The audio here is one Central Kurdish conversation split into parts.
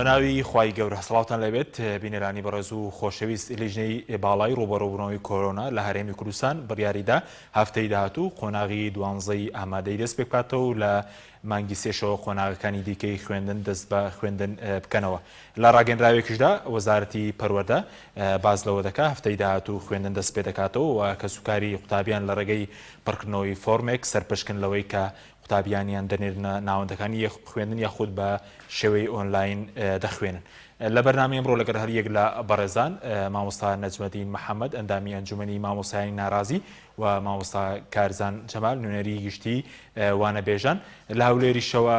بەناوی خوای گەورە سڵاوتان لێبێت بینەرانی بەڕێز و خۆشەویست لیژنەی باڵای ڕووبەڕووبوونەوەی کۆرۆنا لە هەرێمی کوردستان بڕیاریدا هەفتەی داهاتوو قۆناغی دوانزەی ئامادەی دەست پێبکاتەوە و لە مانگی سێشەوە قۆناغەکانی دیکەی خوێندن دەست بە خوێندن بکەنەوە. لە ڕاگەندراوێکیشدا وەزارەتی پەروەردە باس لەوە دەکا هەفتەی داهاتوو خوێندن دەست پێدەکاتەوە و کەسوکاری قوتابیان لە ڕێگەی پڕکردنەوەی فۆرمێک سەرپشکن لەوەی کە قوتابیانیان دەنێرنە ناوەندەکانی خوێندن یاخود بە شێوەی ئۆنلاین دەخوێنن. لە بەرنامەی ئەمڕۆ لەگەڵ هەریەک لە بەڕێزان مامۆستا نەجمەدین محەمەد ئەندامی ئەنجومەنی مامۆستایانی ناڕازی و مامۆستا کارزان جەمال نوێنەری گشتی وانەبێژان لە هەولێریشەوە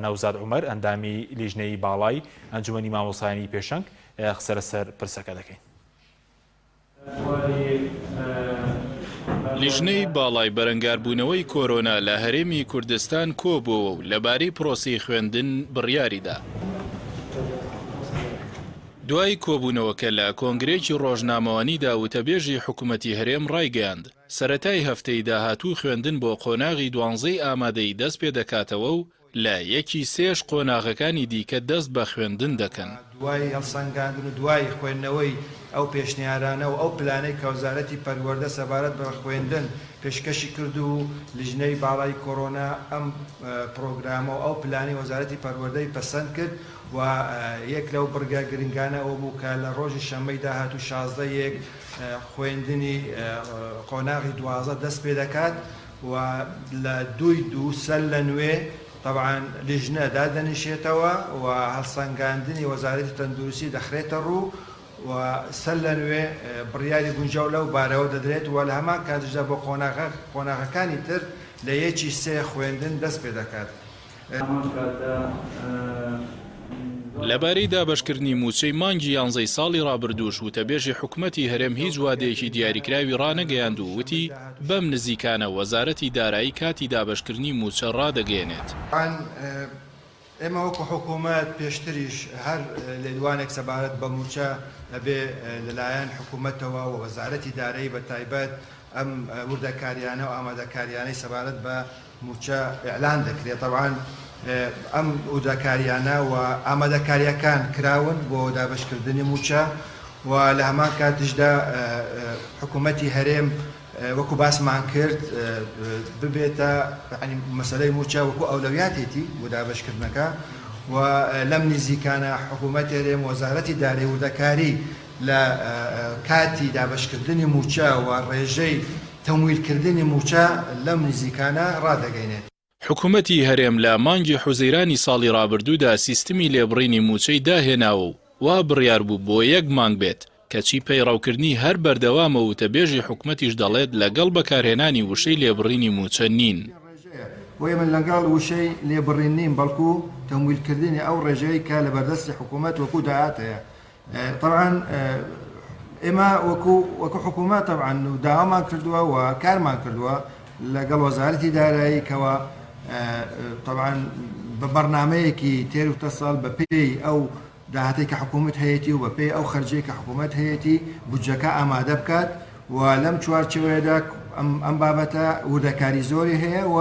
نەوزاد عومەر ئەندامی لیژنەی باڵای ئەنجومەنی مامۆستایانی پێشەنگ قسە لەسەر پرسەکە دەکەین. لیژنەی باڵای بەرەنگاربوونەوەی کۆرۆنا لە هەرێمی کوردستان کۆبووەوە و لەبارەی پرۆسەی خوێندن بڕیاریدا. دوای کۆبوونەوەکە لە کۆنگرەیەکی ڕۆژنامەوانیدا وتەبێژی حکومەتی هەرێم ڕایگەیاند، سەرەتای هەفتەی داهاتوو خوێندن بۆ قۆناغی دوانزەی ئامادەیی دەستپێدەکاتەوە و لە یەکی سێش قۆناغەکانی دیکە دەست بە خوێندن دەکەن. دوای هەڵسەنگاندن و دوای خوێندنەوەی ئەو پێشنیارانە و ئەو پلانەی کە وەزارەتی پەروەردە سەبارەت بە خوێندن پێشکەشی کرد و لیژنەی باڵای کۆرۆنا ئەم پڕۆگرامە و ئەو پلانەی وەزارەتی پەروەردەی پەسەند کرد و یەک لەو بڕگە گرنگانە ئەوە بوو کە لە ڕۆژی شەممەی داهاتوو 16 یەک خوێندنی قۆناغی 12 دەست پێ دەکات و لە دووی دوو سەر لە نوێ تەبعەن لیژنە دادەنیشێتەوە و هەڵسەنگاندنی وەزارەتی تەندروستی دەخرێتە ڕوو و سەر لە نوێ بڕیاری گونجاو لەو بارەوە دەدرێت و لە هەمان کاتیشدا بۆ قۆناغە قۆناغەکانی تر لە یەکی سێ خوێندن دەست پێ دەکات. لەبارەی دابەشکردنی مووچەی مانگی یانزەی ساڵی ڕابردووش وتەبێژی حکومەتی هەرێم هیچ وادەیەکی دیاریکراوی ڕانەگەیاند و وتی، بەم نزیکانە وەزارەتی دارایی کاتی دابەشکردنی مووچە ڕادەگەیەنێت. ئێمە وەکو حکومەت پێشتریش هەر لێدوانێک سەبارەت بە مووچە ئەبێ لەلایەن حکومەتەوە و وەزارەتی دارایی بە تایبەت ئەم وردەکاریانە و ئامادەکاریانەی سەبارەت بە مووچە ئیعلان دەکرێت تەبعەن ئەم وردەکاریانە و ئامادەکاریەکان کراون بۆ دابەشکردنی مووچە و لە هەمان کاتیشدا حکوومەتی هەرێم وەکو باسمان کرد ببێتە یانی مەسەلەی مووچە وەکو ئەولەویاتێتی بۆ دابەشکردنەکە و لەم نزیکانە حکوومەت هەرێم وەزارەتی دارایی وردەکاری لە کاتی دابەشکردنی مووچە و ڕێژەی تەمویلکردنی مووچە لەم نزیکانە ڕادەگەینێت. حکومەتی هەرێم لە مانگی حوزەیرانی ساڵی ڕابردوودا سیستمی لێبڕینی مووچەی داهێناوە و وا بڕیار بوو بۆ یەک مانگ بێت، کەچی پەیڕەوکردنی هەر بەردەوامە و وتەبێژی حکومەتیش دەڵێت لەگەڵ بەکارهێنانی وشەی لێبڕینی مووچە نین. بۆیە من لەگەڵ وشەی لێبڕین نیم، بەڵکو تەمویلکردنی ئەو ڕێژەیەی کە لەبەردەستی حکومەت وەکو داهات هەیە. تەبعەن ئێمە وەکو وەکو حکوومەت تەبعەن و داوامان کردووە و کارمان کردووە لەگەڵ وەزارەتی دارایی کەەوە تەبعەن بە بەرنمەیەکی تێر و تەسەڵ بە پێی ئەو داهاتێک کە حکوومەت هەیەی و بە پێی ئەو خەرجەی کە حکوومەت هەیەی بودجەکە ئامادە بکات و لەم چوارچێوەیەدا ئەم بابەتە وردەکاری زۆری هەیە و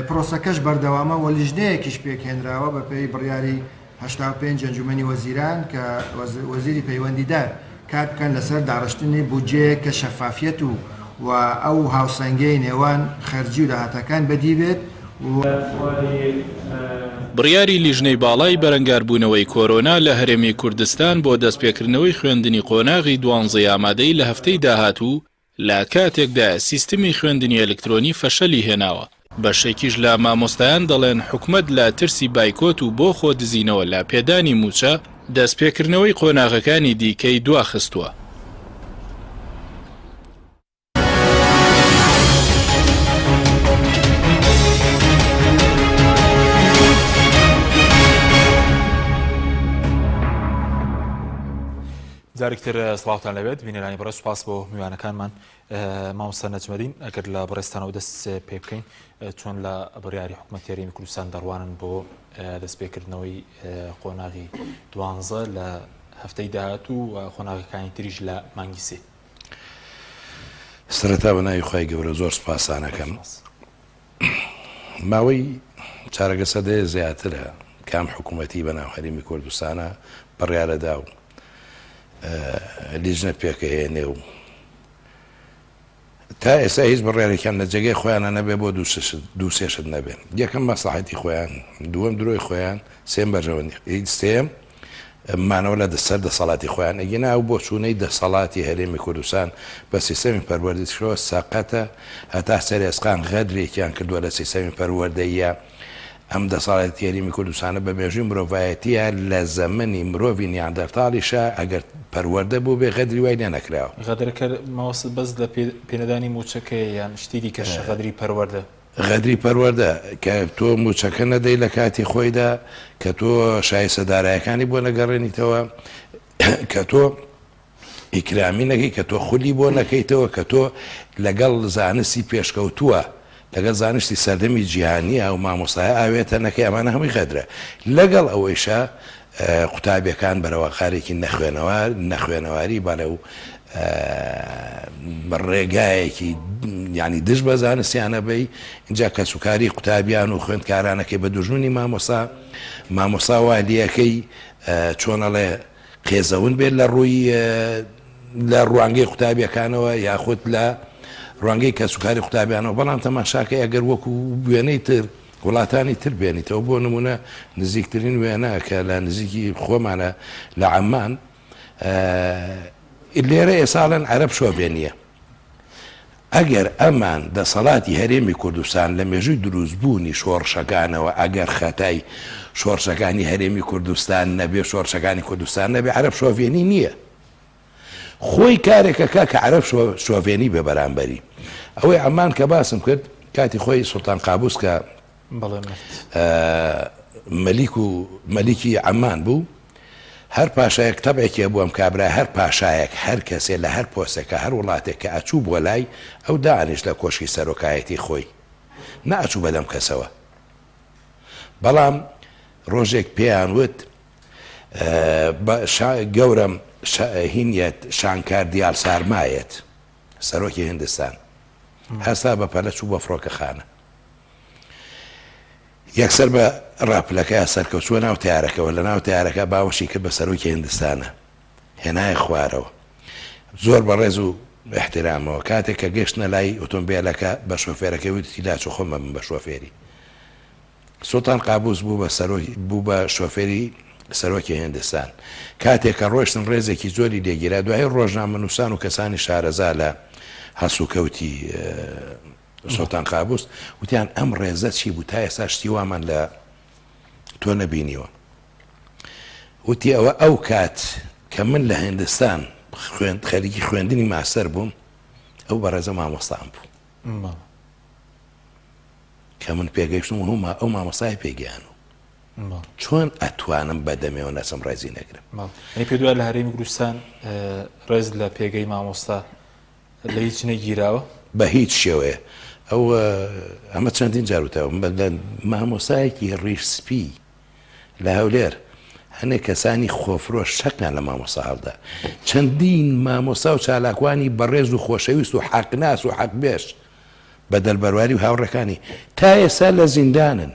پرۆسەکەش بەردەوامە و لیژنەیەکیش پێکهێنراوە بە پێی بڕیاری 85 ئەنجومەنی وەزیران کە وەزیری پەیوەندیدار کار بکەن لەسەر داڕشتنی بودجەیەک کە شەفافیەت و و ئەو هاوسەنگیەی نێوان خەرجی و داهاتەکان بەدی بێت و. بڕیاری لیژنەی باڵای بەرەنگاربوونەوەی کۆرۆنا لە هەرێمی کوردستان بۆدەستپێکردنەوەی خوێندنی قۆناغی دوانزەی ئامادەیی لە هەفتەی داهاتوو لە کاتێکدایە سیستمی خوێندنی ئەلکترۆنی فەشەلی هێناوە، بەشێکیش لە مامۆستایان دەڵێن حکومەت لە ترسی بایکۆت و بۆ خۆ دزینەوە لە پێدانی مووچە، دەستپێکردنەوەی قۆناغەکانی دیکەی دواخستووە. جارێکی تر سڵاوتان لەبێت بینەرانی بەڕێز سوپاس بۆ میوانەکانمان مامۆستا نەجمەدین ئەگەر لە بەڕێزتانەوە دەست پێ بکەین چۆن لە بڕیاری حکوومەت هەرێمی کوردستان دەڕوانن بۆ دەستپێکردنەوەی قۆناغی دوانزە لە هەفتەی داهاتوو و قۆناغەکانی تریش لە مانگی سێ سەرەتا بە ناوی خوای گەورە زۆر سوپاستان ئەکەم. ماوەی چارەگە سەدەیە زیاترە. کام حکوومەتی بەناو هەرێمی کوردستانە بڕیارەدا و لیژنە پێکەهێنێ و تا ئێستا هیچ بڕیارێکیان لە جێگەی خۆیانە نەبێ بۆ دوو سێ شت نەبێ یەکەم مەسڵەحەتی خۆیان دووەم درۆی خۆیان سێم بەرژەوەندی سێم مانەوە لە سەر دەسەڵاتی خۆیان ئەگینا ئەو بۆچوونەی دەسەڵاتی هەرێمی کوردستان بە سیستەمی پەروەردەیشەوە سەقەتە هەتا سەر ئێسقان غەدرێکیان کردووە لە سیستەمی پەروەردەییە ئەم دەسەڵاتی هەرێمی کوردستانە بە مێژووی مرۆڤایەتیە لە زەمەنی مرۆڤی نیاندەرتاڵیشا ئەگەر پەروەردە بووبێ غەدری وای لێ نەکراوە. غەدرەکە مەبەستت بەس لە پێنەدانی مووچەکەیە یان شتی دیکەشە غەدری پەروەردە؟ غەدری پەروەردە کە تۆ مووچەکە نەدەی لە کاتی خۆیدا، کە تۆ شایستە دارایەکانی بۆ نەگەڕێنیتەوە، کە تۆ ئیکرامی نەکەی، کە تۆ خولی بۆ نەکەیتەوە، کە تۆ لەگەڵ زانستی پێشکەوتووە، لەگەڵ زانستی سەردەمی جیهانییە و مامۆستایە ئاوێتە نەکەی، ئەمانە هەمووی غەدرە. لەگەڵ ئەوەیشا قوتابیەکان بەرەوە قارێکی نەخوێنەوار، نەخوێنەواری بەڵێ و ڕێگایەکی یانی دژ بە زانستیانە بەی، ئینجا کەسوکاری قوتابیان و خوێندکارانەکەی بە دوژمنی مامۆستا، مامۆستا والیەکەی چۆن ئەڵێ قێزەون بێت لە ڕووی لە ڕوانگەی قوتابیەکانەوە یاخود لە ڕوانگەی کەسوکاری قوتابیانەوە، بەڵام تەماشاکەی ئەگەر وەکو وێنەی تر وڵاتانی تر بێنیتەوە بۆ نمونە نزیکترین وێنە کە لە نزیکی خۆمانە لە عەمان لێرە ئێساڵەن عەرەب شۆڤێنیە ئەگەر ئەمان دەسەڵاتی هەرێمی کوردستان لە مێژووی دروستبوونی شۆڕشەکانەوە ئەگەر خەتای شۆڕشەکانی هەرێمی کوردستان نەبێ شۆڕشەکانی کوردستان نەبێ عەرەب شۆڤێنی نییە خۆی کارێک ئەکا کە عەرەب شۆڤێنی بێ بەرامبەری. ئەوەی عەمان کە باسم کرد کاتی خۆی سوڵتان قابوس کە مەلیک و مەلیکی عەمان بوو هەر پاشایەک تەبعێکی هەبوو ئەم کابرا هەر پاشایەک هەر کەسێ لە هەر پۆستێکە هەر وڵاتێک کە ئەچوو بۆ لای ئەو دائەنیشت لە کۆشکی سەرۆکایەتی خۆی نەئەچوو بەدەم کەسەوە بەڵام ڕۆژێک پێیان وت گەورەم هینیەت شانکار دیال سارمایەت سەرۆکی هندستان هەستا بە پەلە چوو بە فڕۆکەخانە یەکسەر بە ڕاپلەکە سەرکەوت چووە ناو تارەکەەوە لە ناو تارەکە باوەشی کرد بە سەرۆکی هندستانە هێنایە خوارەوە زۆر بەڕێز و احترامەوە کاتێک کە گەشتنە لای ئۆتۆمبیلەکە بە شۆفێرەکەی وتی لاچۆ خۆم بم بە شۆفێری سوڵتان قابوس بوو بە سەرۆک بوو بە شۆفێری سەرۆکی هێندستان. کاتێک کە ڕۆیشتن ڕێزێکی زۆری لێ گیرا. دوایی ڕۆژنامەنووسان و کەسانی شارەزا لە هەڵسوکەوتی سوڵتان قابوس وتیان ئەم ڕێزە چی بوو تا ئێستا شتی وامان لە تۆ نەبینیوە. وتی ئەوە ئەو کات کە من لە هێندستان خوێند خەریکی خوێندنی ماستەر بووم ئەو بەڕێزە مامۆستام بوو. کە من پێگەیشتم و هەوما ئەو مامۆستای پێگەیان و چۆن ئەتوانم بە دەمێەوە نەچم ڕێزی نەگرم یعنی پێ دوای لە هەرێمی کوردستان ڕێز لە پێگەی مامۆستا لە هیچ نەگیراوە بە هیچ شێوەیە ئەو ئەمە چەندین جاروتەوە مامۆستایەکی ڕیش سپی لە هەولێر هەنێک کەسانی خۆفرۆش چەقیان لە مامۆستا هەڵدا چەندین مامۆستا و چالاکوانی بەڕێز و خۆشەویست و حەقناس و حەقبێش بەدەل بەرواری و هاوڕێکانی تا ئێستا لە زیندانن.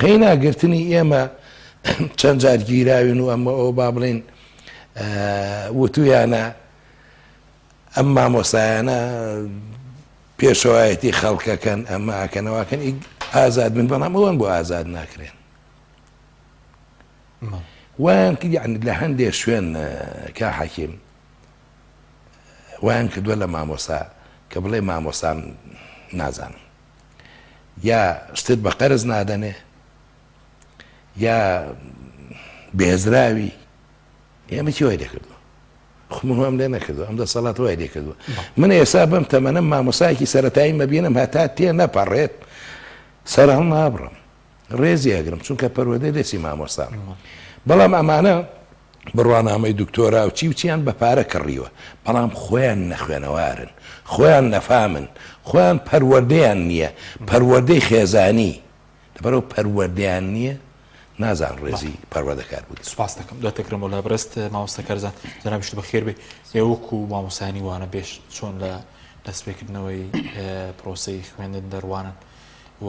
قەینا گرتنی ئێمە چەند جار گیراوین و ئەمە ئەو با بڵین وتویانە ئەم مامۆستایانە پێشەوایەتی خەڵکەکەن ئەمە ئەکەنەوەکەن ئازاد بن بەڵام ئەوان بۆ ئازاد ناکرێن وایان کرد یعنی لە هەندێک شوێن کا حەکیم وایان کردووە لە مامۆستا کە بڵێ مامۆستام نازانم یا شتت بە قەرز نادەنێ یا بێزراوی ئێمە چی وای لێکردووە خمم وام لێ نەکردو ئەم دەسەڵات وای لێ کردووە من ئێستا بەم تەمەنم مامۆسایەکی سەتایی مەبینم هەتا تێ نەپەڕێت سەر هەڵ نابڕم ڕێزی ئەگرم چونکە پەروەردەی دەستی مامۆستام بەڵام ئەمانە بڕوانامەی دکتۆرا و چی و چیان بە پارە کڕیوە بەڵام خۆیان نەخوێنەوارن خۆیان نەفامن خۆیان پەروەردەیان نییە پەروەردەی خێزانی لەبەرەوە پەروەردەیان نییە نازان ڕێزی پەروەردەکار بگرن. سوپاست دەکەم دواتر دەکرم بۆ لای بەڕێزت مامۆستا کارزان جەنابیشت بەخێر بێی ئێوە وەکو مامۆستایانی وانەبێژ چۆن لە دەستپێکردنەوەی پرۆسەی خوێندن دەڕوانن و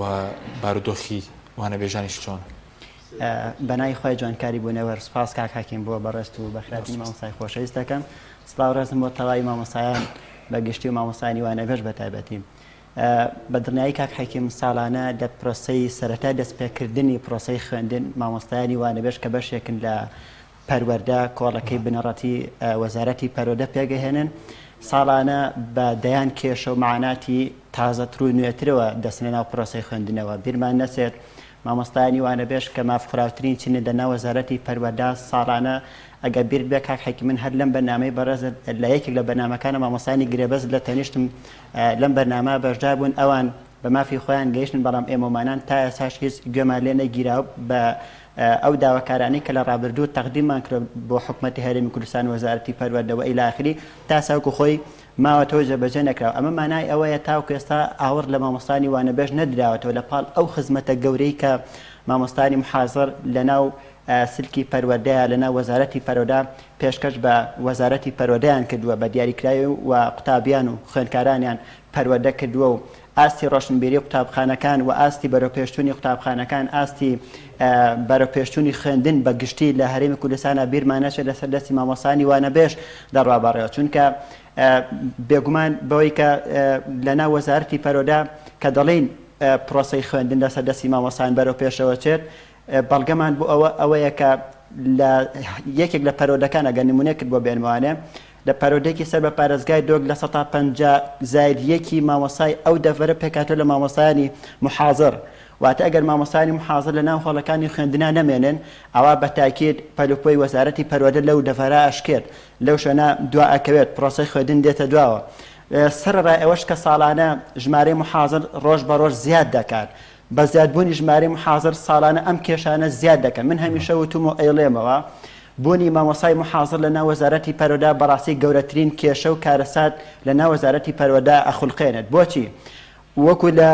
بارودۆخی وانەبێژانیش چۆنە؟ بەناوی خوای جوانکاری بوونەوەر سوپاس کاک حەکیم بۆ بەڕێزت و بەخێرهاتنی مامۆستای خۆشەویست دەکەم. سڵاو ڕێزم بۆ تەواوی مامۆستایان بە گشتی و مامۆستایانی وانەبێژ بە تایبەتی. بە دڵنیایی کاک حەکیم ساڵانە لە پرۆسەی سەرەتای دەستپێکردنی پرۆسەی خوێندن مامۆستایانی وانەبێژ کە بەشێکن لە پەروەردە کۆڵەکەی بنەڕەتی وەزارەتی پەروەردە پێگەهێنن، ساڵانە بە دەیان کێشە و مەعاناتی تازەتر و نوێترەوە دەچنە ناو پرۆسەی خوێندنەوە. بیرمان نەچێت مامۆستایانی وانەبێژ کە مافخوراوترین چینن لە ناو وەزارەتی پەروەردە ساڵانە ئەگەر بیرت بێ کاک حەکیم من هەر لەم بەرنامەی بەڕێزت لە یەکێک لە بەرنامەکانە مامۆستایانی گرێبەست لە تەنیشتم لەم بەرنامە بەشدار بوون ئەوان بە مافی خۆیان گەیشتن بەڵام ئێمەومانان تا ئێستاش هیچ گوێمان لێ نەگیرا و بە ئەو داواکارانەی کە لە ڕابردوو تەقدیممان کرد بۆ حکومەتی هەرێمی کوردستان و وەزارەتی پەروەردە و الی آخری تا ئێستا وەکو خۆی ماوەتەوە جێبەجێ نەکراوە ئەمە مانای ئەوەیە تاوەکو ئێستا ئاوڕ لە مامۆستایانی وانەبێژ نەدراوەتەوە لە پاڵ ئەو خزمەتە گەورەی کە مامۆستایانی محازڕ لە ناو سلکی پەروەردەیە لە ناو وەزارەتی پەرۆدا پێشکەش بە وەزارەتی پەروەردەیان کردووە بە دیاریکراوی و قوتابیان و خوێندکارانیان پەروەردە کردووە و ئاستی ڕۆشنبیری قوتابخانەکان و ئاستی بەرەوپێشچوونی قوتابخانەکان، ئاستی بەرەوپێشچوونی خوێندن بە گشتی لە هەرێمی کوردستانا بیرمان نەچێت لەسەر دەستی مامۆستایانی وانەبێژ دەڕوا بەڕێوە چونکە بێگومان بەوەی کە لەناو وەزارەتی پەرۆدا کە دەڵێین پرۆسەی خوێندن لەسەر دەستی مامۆستایان بەرەو پێشەوە چێت بەڵگەمان بۆ ئەوە ئەوەیە کە لە یەکێک لە پەرۆدەکان ئەگەر نمونەیەکت بۆ بێنمەوانێ لە پەرۆدێکی سەر بە پارێزگای دۆک 50% زاید یەکی مامۆستای ئەو دەڤەرە پێکهاتووە لە مامۆستایانی محازر واتە ئەگەر مامۆستایانی محازر لە ناو هۆڵەکانی خوێندنا نەمێنن ئەوا بە تاکید پەلوپۆی وەزارەتی پەروەردە لەو دەڤەرە ئەشکێت لەو شوێنە دوا ئەکەوێت پرۆسەی خوێندن دێتە دواوە سەرەڕای ئەوەش کە ساڵانە ژمارەی محازر ڕۆژ بە ڕۆژ زیاد دەکات بە زیادبوونی ژمارەی محازر ساڵانە ئەم کێشانە زیاد دەکەن، من هەمیشە وتوومە و ئەیڵێمەوە بوونی مامۆستای محازر لە ناو وەزارەتی پەروەردە بەڕاستی گەورەترین کێشە و کارەسات لە ناو وەزارەتی پەروەردە ئەخولقێنێت بۆچی؟ وەکو لە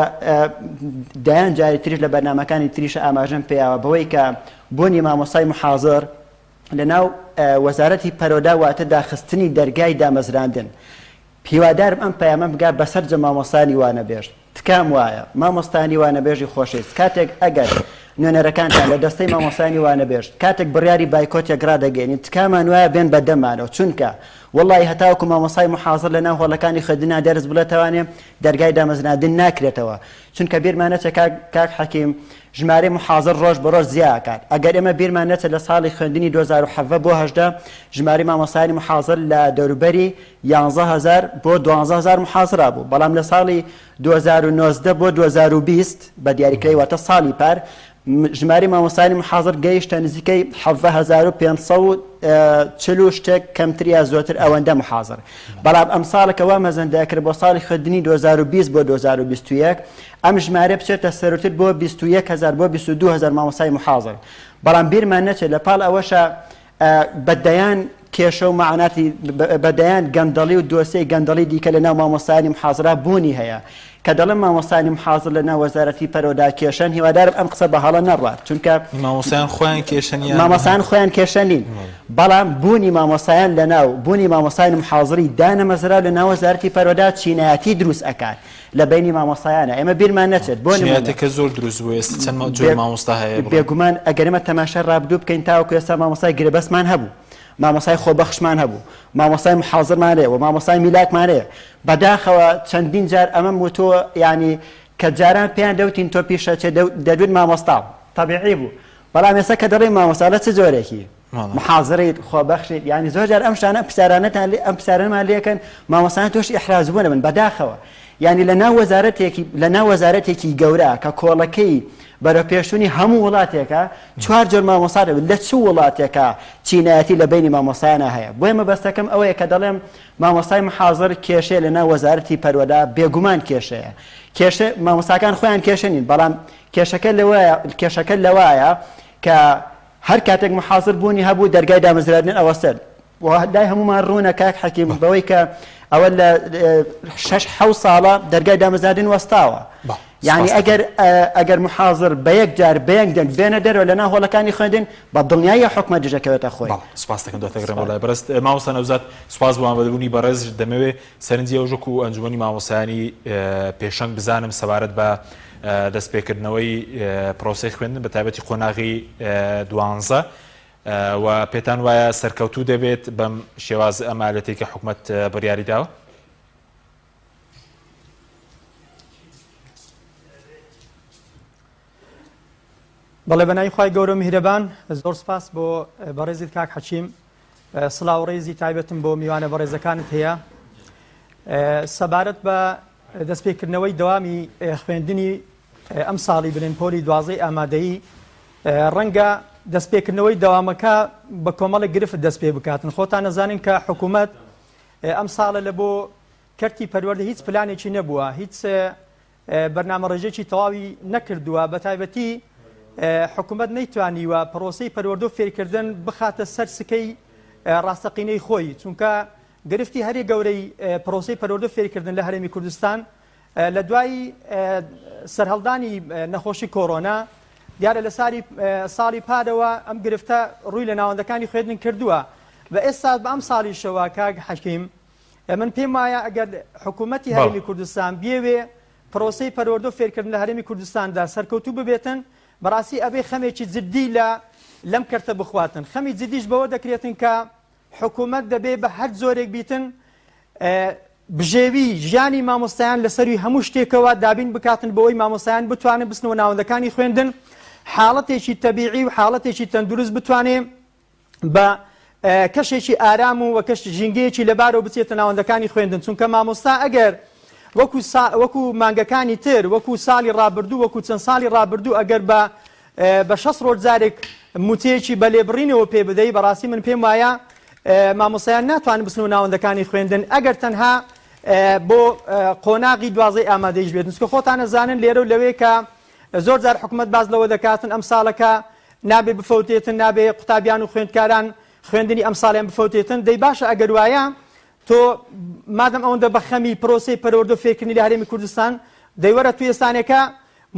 دەیان جاری تریش لە بەرنامەکانی تریش ئاماژەم پێیاوە بەوەی کە بوونی مامۆستای محازر لە ناو وەزارەتی پەروەردە واتە داخستنی دەرگای دامەزراندن هیوادارم ئەم پەیامەم بگا بە سەرجەم مامۆستایانی وانەبێژ، تکام وایە مامۆستایانی وانەبێژی خۆشەویست کاتێک ئەگەر نوێنەرەکانتان لە دەستەی مامۆستایانی وانەبێژ کاتێک بڕیاری بایکۆتێک ڕادەگەیەنین تکامان وایە بێن بە دەممانەوە چونکە وەڵاهی هەتاوەکو مامۆستای محازر لە ناو هۆڵەکانی خوێندنا دەرس بڵێتەوانێ دەرگای دامەزراندن ناکرێتەوە چونکە بیرمان نەچێت کاک کاک حەکیم ژمارەی محازر ڕۆژ بە ڕۆژ زیا ئەکات ئەگەر ئێمە بیرمان نەچێت لە ساڵی خوێندنی 2017 بۆ 18 ژمارەی مامۆستایانی محازر لە دەوروبەری 11000 بۆ 12000 محازرا بوو بەڵام لە ساڵی 2019 بۆ 2020 بە دیاریکراوی واتە ساڵی پار ژمارەی مامۆستایانی محازر گەیشتە نزیکەی 17540 و شتێک کەمتر یا زۆرتر ئەوەندە محازر بەڵام ئەمساڵە کە وا مەزەندە ئەکرێت بۆ ساڵی خوێندنی 2020 بۆ 2021 ئەم ژمارە بچێتە سەروتر بۆ 21000 بۆ 22000 مامۆستای محازر بەڵام بیرمان نەچێت لە پاڵ ئەوەشە بە دەیان کێشە و مەعاناتی بە دەیان گەندەڵی و دۆسیەی گەندەڵی دیکە لە ناو مامۆستایانی محازرا بوونی هەیە کە دەڵێم مامۆستایانی محازر لە ناو وەزارەتی پەرۆدا کێشەن هیوادارم ئەم قسە بە هەڵە نەڕوات چونکە مامۆستایان خۆیان کێشە نییە مامۆستایان خۆیان کێشە نین بەڵام بوونی مامۆستایان لە ناو بوونی مامۆستایان محازری دانەمەزراو لە ناو وەزارەتی پەرۆدا چینایەتی دروست ئەکات لە بەینی مامۆستایانە ئێمە بیرمان نەچێت بۆ نموونە چینایەتەکە زۆر دروست بوو ئێستا چەند جۆر مامۆستا هەیە بڵێ. بێگومان ئەگەر ئێمە تەماشای ڕابردوو بکەین تاوەکو ئێستا مامۆستای گرێبەستمان هەبوو مامۆستای خۆبەخشمان هەبوو مامۆستای محازرمان هەیە و مامۆستای میلاکمان هەیە بەداخەوە چەندین جار ئەمەم وتووە یانی کە جاران پێیان دەوتین تۆ پیشە چێ دەدوت مامۆستا تەبیعی بوو بەڵام ئێستا کە دەڵێی مامۆستا لە چ جۆرێکی محازریت خۆبەخشیت یانی زۆر جار ئەم شتانە پرسیارانەتان لێ ئەم پرسیارانەمان لێکەن مامۆستایان تووشی ئیحراج بوون بن بەداخەوە یانی لە ناو وەزارەتێکی لە ناو وەزارەتێکی گەورە کە کۆڵەکەی بەرەوپێشچوونی هەموو وڵاتێکە چوار جۆر مامۆستا دەبێت لە چ وڵاتێکە چینایەتی لە بینی مامۆستایانە هەیە بۆیە مەبەستەکەم ئەوەیە کە دەڵێم مامۆستای محازر کێشەیە لە ناو وەزارەتی پەروەردە بێگومان کێشەیە کێشە مامۆستاکان خۆیان کێشە نین بەڵام کێشەکە لەوەیە کێشەکە لەوایە کە هەر کاتێک محازر بوونی هەبوو دەرگای دامەزراندن ئەوەستێت و لای هەموومان ڕوونە کاک حەکیم بەوەی کە ئەوە لە شەش حەو ساڵە دەرگای دامەزراندن وەستاوە. یانی ئەگەر ئەگەر محازر بە یەک جار بە یەک دەنگ بێنە دەرەوە لە ناو هۆڵەکانی خوێندن بە دڵنیایی حکومەت دژەکەوێتە خۆی. بەڵێ سوپاس دەکەم دواتر گەڕێمەوە لای بەڕێز مامۆستا نەوزاد سوپاس بۆ ئامادەبوونی بەڕێز دەمەوێ سەرنجی ئەوش وەکو ئەنجومەنی مامۆستایانی پێشەنگ بزانم سەبارەت بە دەستپێکردنەوەی پرۆسەی خوێندن بە تایبەتی قۆناغی دوانزە و پێتان وایە سەرکەوتوو دەبێت بەم شێواز ئەمالەتێک کە حکومەت بڕیاری داوە؟ بەڵێ بەناوی خوای گەورە و میهرەبان زۆر سپاس بۆ بەڕێزت کاک حەکیم سڵاو ڕێزی تایبەتم بۆ میوانە بەڕێزەکانت هەیە سەبارەت بە دەستپێکردنەوەی دەوامی خوێندنی ئەم ساڵی بلێن پۆلی دوازەی ئامادەیی ڕەنگە دەستپێکردنەوەی دەوامەکە بە کۆمەڵێک گرفت دەست پێ بکاتن خۆتان نەزانین کە حکوومەت ئەم ساڵە لە بۆ کەرتی پەروەردە هیچ پلانێکی نەبووە، هیچ بەرنامەڕێژێکی تەواوی نەکردووە، بەتایبەتی حکومەت نەیتوانیوە پرۆسەی پەروەردە و فێرکردن بخاتە سەر سکەی ڕاستەقینەی خۆی، چونکە گرفتی هەرێ گەورەی پرۆسەی پەروەردە و فێرکردن لە هەرێمی کوردستان لە دوای سەرهەڵدانی نەخۆشی کۆرۆنا دیارە لە ساری ساڵی پارەوە ئەم گرفتە ڕووی لە ناوەندەکانی خوێندن کردووە بە ئێستا بە ئەم ساڵیشەوە کاک حەکیم من پێم وایە ئەگەر حکوومەتی هەرێمی کوردستان بیەوێ پرۆسەی پەروەردە و فێرکردن لە هەرێمی کوردستاندا سەرکەوتوو ببێتن بەڕاستی ئەبێ خەمێکی جددی لە لەم کەرتە بخواتن خەمی جدیش بەوە دەکرێتن کە حکوومەت دەبێ بە هەر جۆرێک بیتن بژێوی ژیانی مامۆستایان لەسەروی هەموو شتێکەوە دابین بکاتن بۆی مامۆستایان بتوانن بچنەوە ناوەندەکانی خوێندن حاڵەتێکی تەبیعی و حاڵەتێکی تەندروست بتوانێ بە کەشێکی ئارام و وەکەش ژینگەیەکی لەبارەوە بچێتە ناوەندەکانی خوێندن چونکە مامۆستا ئەگەر وەکو وەکو مانگەکانی تر وەکو ساڵی ڕابردوو وەکو چەند ساڵی ڕابردوو ئەگەر بە بە 6 ڕۆژ جارێک موچەیەکی بە لێبڕینەوە پێ بدەی بەڕاستی من پێم وایە مامۆستایان ناتوانن بچنەوە ناوەندەکانی خوێندن ئەگەر تەنها بۆ قۆناغی دوازەی ئامادەیش بێت نسکە خۆتان ئەزانن لێرە و لەوێ کە زۆر جار حکومەت باس لەوە دەکاتن ئەم ساڵەکە نابێ بفەوتێتن نابێ قوتابیان و خوێندکاران خوێندنی ئەم ساڵیان بفەوتێتن دەی باشە ئەگەر وایە تۆ مادەم ئەوەندە بە خەمی پرۆسەی پەروەردە و فێرکردنی لە هەرێمی کوردستان دەی وەرە تو ئێستانێکە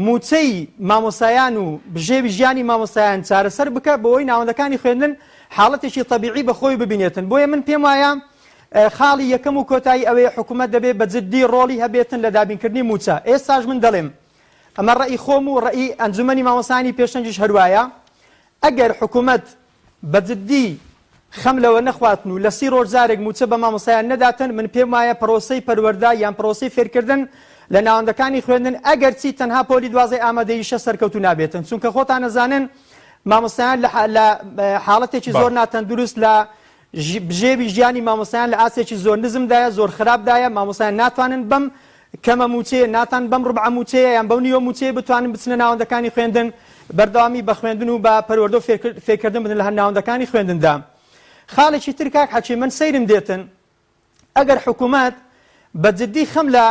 مووچەی مامۆستایان و بژێوی ژیانی مامۆستایان چارەسەر بکە بۆ ئەوەی ناوەندەکانی خوێندن حاڵەتێکی تەبیعی بە خۆی ببینێتن بۆیە من پێم وایە خاڵی یەکەم و کۆتایی ئەوەیە حکوومەت دەبێ بە جددی ڕۆڵی هەبێتن لە دابینکردنی مووچە ئێستاش من دەڵێم ئەمە ڕەئی خۆم و ڕەئی ئەنجومەنی مامۆستایانی پێشەنگیش هەروایە ئەگەر حکوومەت بە جدی خەم لەوە نەخواتن و لە سی ڕۆژ جارێک مووچە بە مامۆستایان نەداتن، من پێم وایە پرۆسەی پەروەردە یان پرۆسەی فێرکردن لە ناوەندەکانی خوێندن ئەگەرچی تەنها پۆلی دوازدەی ئامادەییشە سەرکەوتوو نابێتن چونکە خۆتان ئەزانن مامۆستایان لە حاڵەتێکی زۆر ناتەندروست لە بژێوی ژیانی مامۆستایان لە ئاستێکی زۆر نزمدایە زۆر خراپدایە مامۆستایان ناتوانن بەم کەمە مووچەیە ناتان بەم ڕوبعە مووچەیە یان بەو نیوە مووچەیە بتوانن بچنە ناوەندەکانی خوێندن بەردەوامی بە خوێندن و بە پەروەردە و فێرکردن بدەن لە هەر ناوەندەکانی خوێندندا. خاڵێکی تر کاک حەکیم من سەیرم دێتن ئەگەر حکوومەت بە جدی خەم لە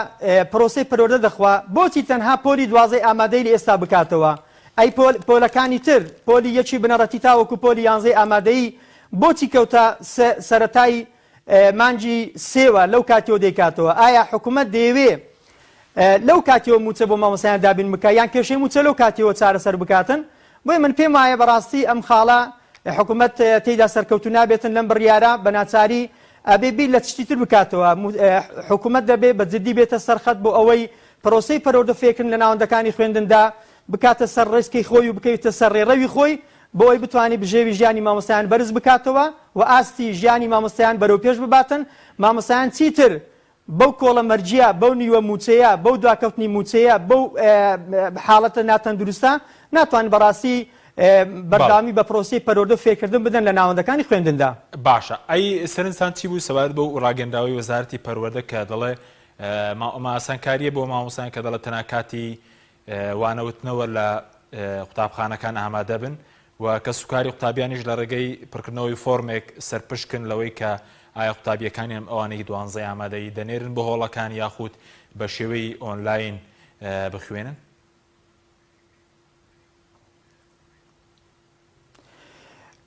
پرۆسەی پەروەردە دەخوا بۆچی تەنها پۆلی دوازەی ئامادەی لە ئێستا بکاتەوە ئەی پۆلەکانی تر پۆلی یەکی بنەڕەتی تاوەکو پۆلی یانزەی ئامادەیی بۆچی کەوتە سەرەتای مانگی سێوە لەو کاتیەوە دەیکاتەوە ئایا حکومەت دەیەوێ لەو کاتیەوە موچە بۆ مامۆستایان دابین بکا یان کێشەی موچە لەو کاتیەوە چارەسەر بکاتن بۆیە من پێم وایە بەڕاستی ئەم خاڵە حکومەت تێیدا سەرکەوتو نابێتن لەم بڕیارە بە ناچاری ئەبێ بیر لە چشتی تر بکاتەوە حکومەت دەبێ بە جدی بێتە سەرخەت بۆ ئەوەی پرۆسەی پەروەردە فێرکردن لە ناوەندەکانی خوێندندا بکاتە سەر ڕێچکەی خۆی و بکەوێتە سەر ڕێڕەوی خۆی بۆ ئەوەی بتوانێت بژێوی ژیانی مامۆستایان بەرز بکاتەوە و ئاستی ژیانی مامۆستایان بەرەو پێش بباتن، مامۆستایان چیتر بەو کۆڵەمەرگییە، بەو نیوە مووچەیە، بەو دواکەوتنی مووچەیە، بەو حاڵەتە ناتەندروستە ناتوانن بەڕاستی بەردەوامی بە پرۆسەی پەروەردە و فێرکردن بدەن لە ناوەندەکانی خوێندندا. باشە ئەی سەرنجتان چی بوو سەبارەت بەو ڕاگەندراوەی وەزارەتی پەروەردە کە دەڵێ ئەمە ئاسانکارییە بۆ مامۆستایان کە دەڵێ تەنها کاتی وانەوتنەوە لە قوتابخانەکان ئامادەبن و کەسوکاری قوتابیانیش لە ڕێگەی پڕکردنەوەی فۆرمێک سەرپشکن لەوەی کە ئایا قوتابیەکانیان ئەوانەی دوانزەی ئامادەیی دەنێرن بۆ هۆڵەکان یاخود بە شێوەی ئۆنلاین بخوێنن؟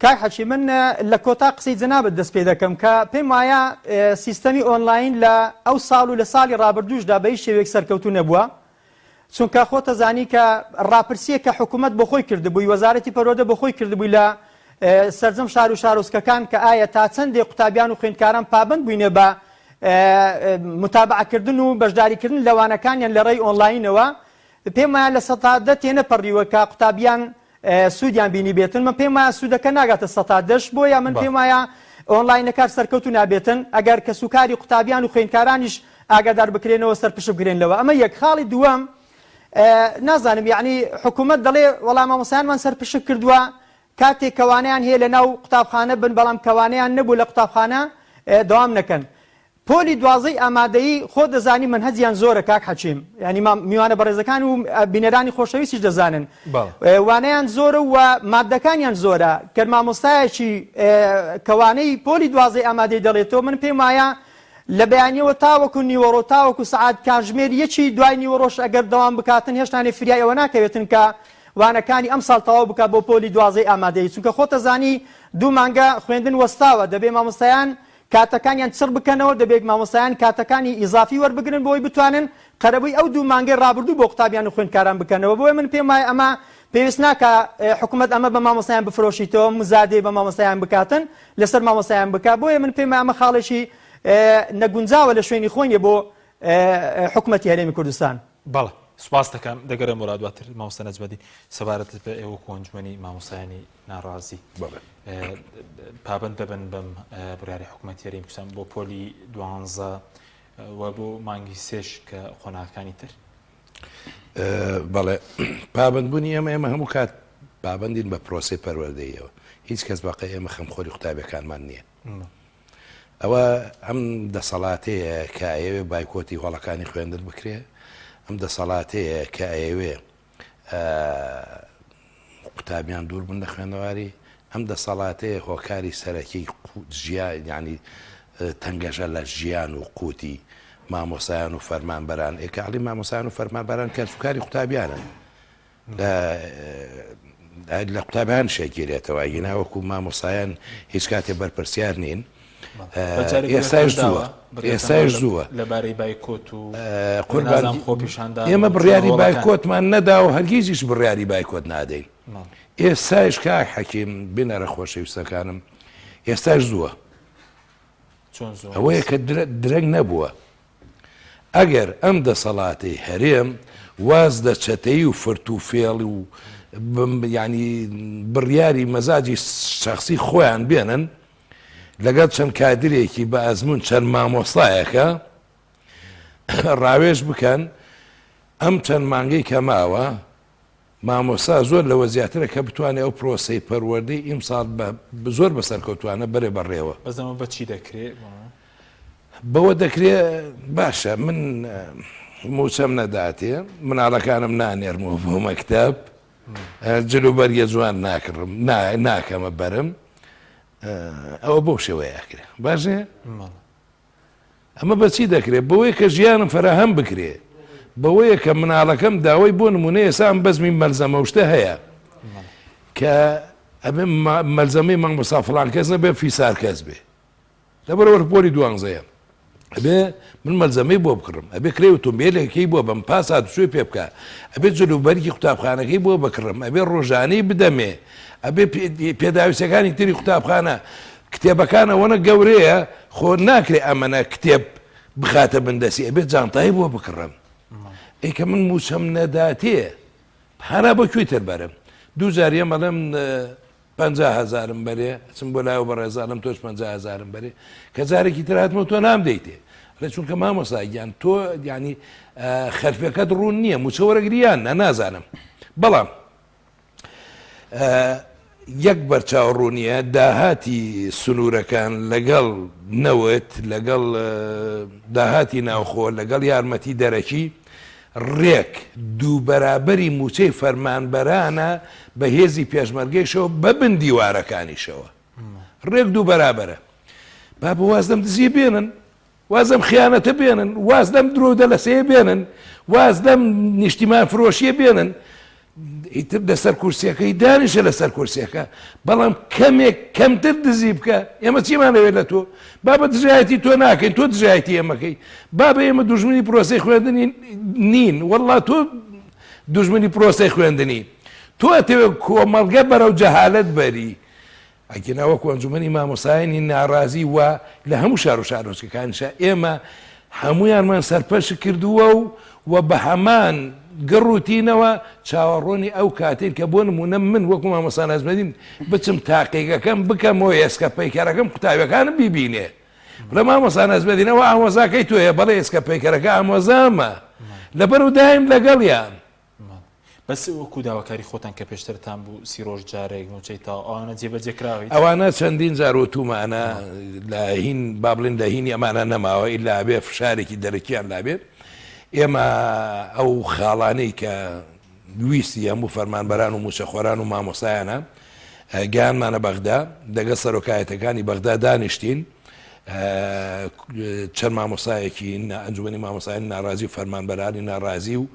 کاک حەکی من لە کۆتا قسەی جەنابت دەست پێ دەکەم کە پێم وایە سیستەمی ئۆنلاین لە ئەو ساڵ و لە ساڵی ڕابردووشدا بە هیچ شێوەیەک سەرکەوتوو نەبووە. چونکە خۆتەزانی کە ڕاپرسیەک کە حکوومەت بۆ خۆی کردبووی وەزارەتی پەروەردە بۆ خۆی کردبووی لە سەرجەم شار و شارۆچکەکان کە ئایا تا چەندێ قوتابیان و خوێندکاران پابەند بووینە بە متابعەکردن و بەشداریکردن لە وانەکانیان لە ڕێی ئۆنلاینەوە پێم وایە 10% تێنەپەڕیوە کە قوتابیان سوودیان بینیبێتن من پێم وایە سوودەکە ناگاتە سەتا دەش بۆیە من پێم وایە ئۆنلاینەکار سەرکەوتو نابێتن ئەگەر کەسوکاری قوتابیان و خوێندکارانیش ئاگادار بکرێنەوە سەرپشک بکرێن لەوە ئەمە یەک خاڵی دووەم نازانم یعنی حکوومەت دەڵێ وەڵام مامۆستایانمان سەرپشک کردووە کاتێک کەوانیان هەیە لە ناو قوتابخانە بن بەڵام کەوانیان نەبوو لە قوتابخانە دەوام نەکەن پۆلی دوازدەی ئامادەیی خۆت دەزانی مەنهەجیان زۆرە کاک حەکیم یانی مام میوانە بەڕێزەکان و بینەرانی خۆشەویستیش دەزانن بەڵێ. وانەیان زۆرە و ماددەکانیان زۆرە گەر مامۆستایەکی کە وانەی پۆلی دوازدەی ئامادەی دەڵێتەوە من پێم وایە لە بەیانیەوە تاوەکو نیوەڕۆ تاوەکو سەعات کاتژمێر یەکی دوای نیوەڕۆش ئەگەر دەوام بکاتن هێشتانێ فریای ئەوە ناکەوێتن کە وانەکانی ئەمساڵ تەواو بکات بۆ پۆلی دوازدەی ئامادەیی چونکە خۆتەزانی دوو مانگە خوێندن وەستاوە دەبێ مامۆستایان کاتەکانیان چڕ بکەنەوە، دەبێت مامۆستایان کاتەکانی ئیزافی وەربگرن بۆ ئەوەی بتوانن قەرەبووی ئەو دوو مانگەی ڕابردوو بۆ قوتابیان و خوێندکاران بکەنەوە، بۆیە من پێم وایە ئەمە پێویست ناکا حکومەت ئەمە بە مامۆستایان بفرۆشیتەوە، مزادەی بە مامۆستایان بکاتن لەسەر مامۆستایان بکا، بۆیە من پێم وایە ئەمە خاڵێکی نەگونجاوە لە شوێنی خۆی نیە بۆ حکومەتی هەرێمی کوردستان. بەڵێ سوپاست دەکەم، دەگەرێمەوە لا دواتر مامۆستا نەجمەدین سەبارەت بە ئێوە وەکو ئەنجومەنی مامۆستایانی ناڕازی پابەند دەبن بەم بڕیاری حکوومەتی هەرێمی کوردستان بۆ پۆلی دوانزە و بۆ مانگی سێش کە قۆناغەکانی تر؟ بەڵێ پابندبوونی ئێمە ئێمە هەموو کات پابندین بە پرۆسی پەروەردەیەوە هیچ کەس بەقە ئێمە خەمخۆری قوتابیەکانمان نییە ئەوە ئەم دەسەڵاتەیە کە ئەیەوێ بایکۆتی هۆڵەکانی خوێندن بکرێ ئەم دەسەڵاتەیە کە ئەیەوێ قوتابیان دوور بن لە خوێندەواری، ئەم دەسەڵاتەیە هۆکاری سەرەکی ینی تەنگەژە لە ژیان و قوتی مامۆسایان و فەرمانبەران ئێکاڵی مامۆسایان و فەرمانبەران کەسوکاری قوتابیانن لە قوتابیان شێگیرێتەوە ئەگینا وەکو مامۆسایان هیچ کاتێ بەرپرسیار نین. ئێستایش زووە ئێستایش زووە لەبارەی بایکۆت و قوربان خۆپیشاندان ئێمە بڕیاری بایکۆتمان نەدا و هەرگیزیش بڕیاری بایکۆت نادەین ئێستایش کاک حەکیم بینەرە خۆشەویستەکانم ئێستاش زووە ئەوەیە کە درەنگ نەبووە ئەگەر ئەم دەسەڵاتەی هەرێم واز لە چەتەیی و فرت و فێڵ و یانی بڕیاری مەزاجی شەخسی خۆیان بێنن لەگەڵ چەند کادرێکی بە ئەزمون چەند مامۆستایەکە ڕاوێژ بکەن ئەم چەند مانگەی کە ماوە مامۆستا زۆر لەوە زیاترە کە بتوانێت ئەو پرۆسەی پەروەردەی ئیمساڵ بە زۆر بە سەرکەوتوانە بەرێ بەڕێوە. بەس ئەمە بە چی دەکرێ؟ بەوە دەکرێ باشە من موچەم نەداتێ مناڵەکانم نانێرمەوە بۆ مەکتەب جل و بەرگە جوان ناکڕم ناکەمە بەرم ئەوە بەو شێوەیە ئەکرێ باش نییە؟ ئەمە بەچی دەکرێت؟ بەوەی کە ژیانم فەراهەم بکرێ، بەوەیە کە مناڵەکەم داوای بۆ نمونە ئێستا ئەم بەزمی مەلزەمە و شتە هەیە کە ئەبێ مەلزەمەی مامۆستا فڵان کەس نەبێ فیسار کەس بێ لەبەرەوە پۆلی دوانزەیە ئەبێ من مەلزەمەی بۆ بکڕم ئەبێ کرێ ئۆتۆمبیلێکی بۆ بەم پاس هاتوچۆی پێ بکە ئەبێ جلوبەرگی قوتابخانەکەی بۆ بکڕم ئەبێ ڕۆژانەی بدەمێ ئەبێ پێداویستەکانی تری قوتابخانە کتێبەکان ئەوەنە گەورەیە خۆ ناکرێ ئەمەنە کتێب بخاتە بن دەستی ئەبێ جانتایی بۆ بکڕم ئەی کە من موچەم نەداتێ هەنا بۆ کوێی تر بەرم دوو جار یەم ئەڵێم 50 هزارم بەرێ ئەچم بۆ لایەوە بەڕێزانم تۆش 50 هزارم بەرێ کە جارێکی تر هاتمەوە تۆ نامدەیتێ ئەڵێ چونکە مامۆستا گیان تۆ یانی خەرفەکەت ڕوون نییە موچە وەرەگریان نا نازانم بەڵام یەک بەرچاو ڕوونیە داهاتی سنوورەکان لەگەڵ نەوت لەگەڵ داهاتی ناوخۆ لەگەڵ یارمەتی دەرەکی ڕێک دوو بەرابەری مووچەی فەرمانبەرانە بە هێزی پێشمەرگەیشەوە بە بن دیوارەکانیشەوە ڕێک دوو بەرابەرە بابە واز لەم دزیە بێنن واز لەم خیانەتە بێنن، واز لەم درۆ و دەلەسەیە بێنن، واز لەم نیشتیمان فرۆشیە بێنن، ئیتر لەسەر کورسیەکەی دانیشە لەسەر کورسیەکە، بەڵام کەمێک کەمتر دزی بکە، ئێمە چیمان ئەوێت لە تۆ؟ بابە دژایەتی تۆ ناکەین، تۆ دژایەتی ئێمەکەی، بابە ئێمە دوژمنی پرۆسەی خوێندنی نین، وەڵڵا تۆ. دوژمنی پرۆسەی خوێندنی. تۆ ئەتەوێ کۆمەڵگە بەرەو جەهالەت بەری. ئەگینا وەکو ئەنجومەنی مامۆستایانی ناڕازی و لە هەموو شار و شارۆچکەکانیشا ئێمە هەموویانمان سەرپەرشت کردووە و و بە هەمان گڕ و تینەوە چاوەڕۆنی ئەو کاتەین کە بۆ نموونە من وەکو مامۆستا نەجمەدین بچم تاقیگەکەم بکەمەوە ئێسکە پەیکەرەکەم قوتابیەکانم بیبینێ بڵێ مامۆستا نەجمەدین ئەوە ئامۆزاکەی تۆیە بەڵێ ئێسکە پەیکەرەکە ئامۆزامە لەبەر و دایم لەگەڵیان. بەس وەکو داواکاری خۆتان کە پێشترتان بوو سی ڕۆژ جارێک مووچەی تەواو ئەوانە جێبەجێ کراوە هیچ؟ ئەوانە چەندین جار وتومانە لە هین با بڵێین لە هینی ئەمانە نەماوە ئیلا ئەبێ فشارێکی دەرەکیان لابێ ئێمە ئەو خاڵانەی کە ویستی هەموو فەرمانبەران و مووچەخۆران و مامۆستایانە گەیانمانە بەغدا لەگەڵ سەرۆکایەتەکانی بەغدا دانیشتین چەند مامۆستایەکی ئەنجومەنی مامۆستایانی ناڕازی و فەرمانبەرانی ناڕازی و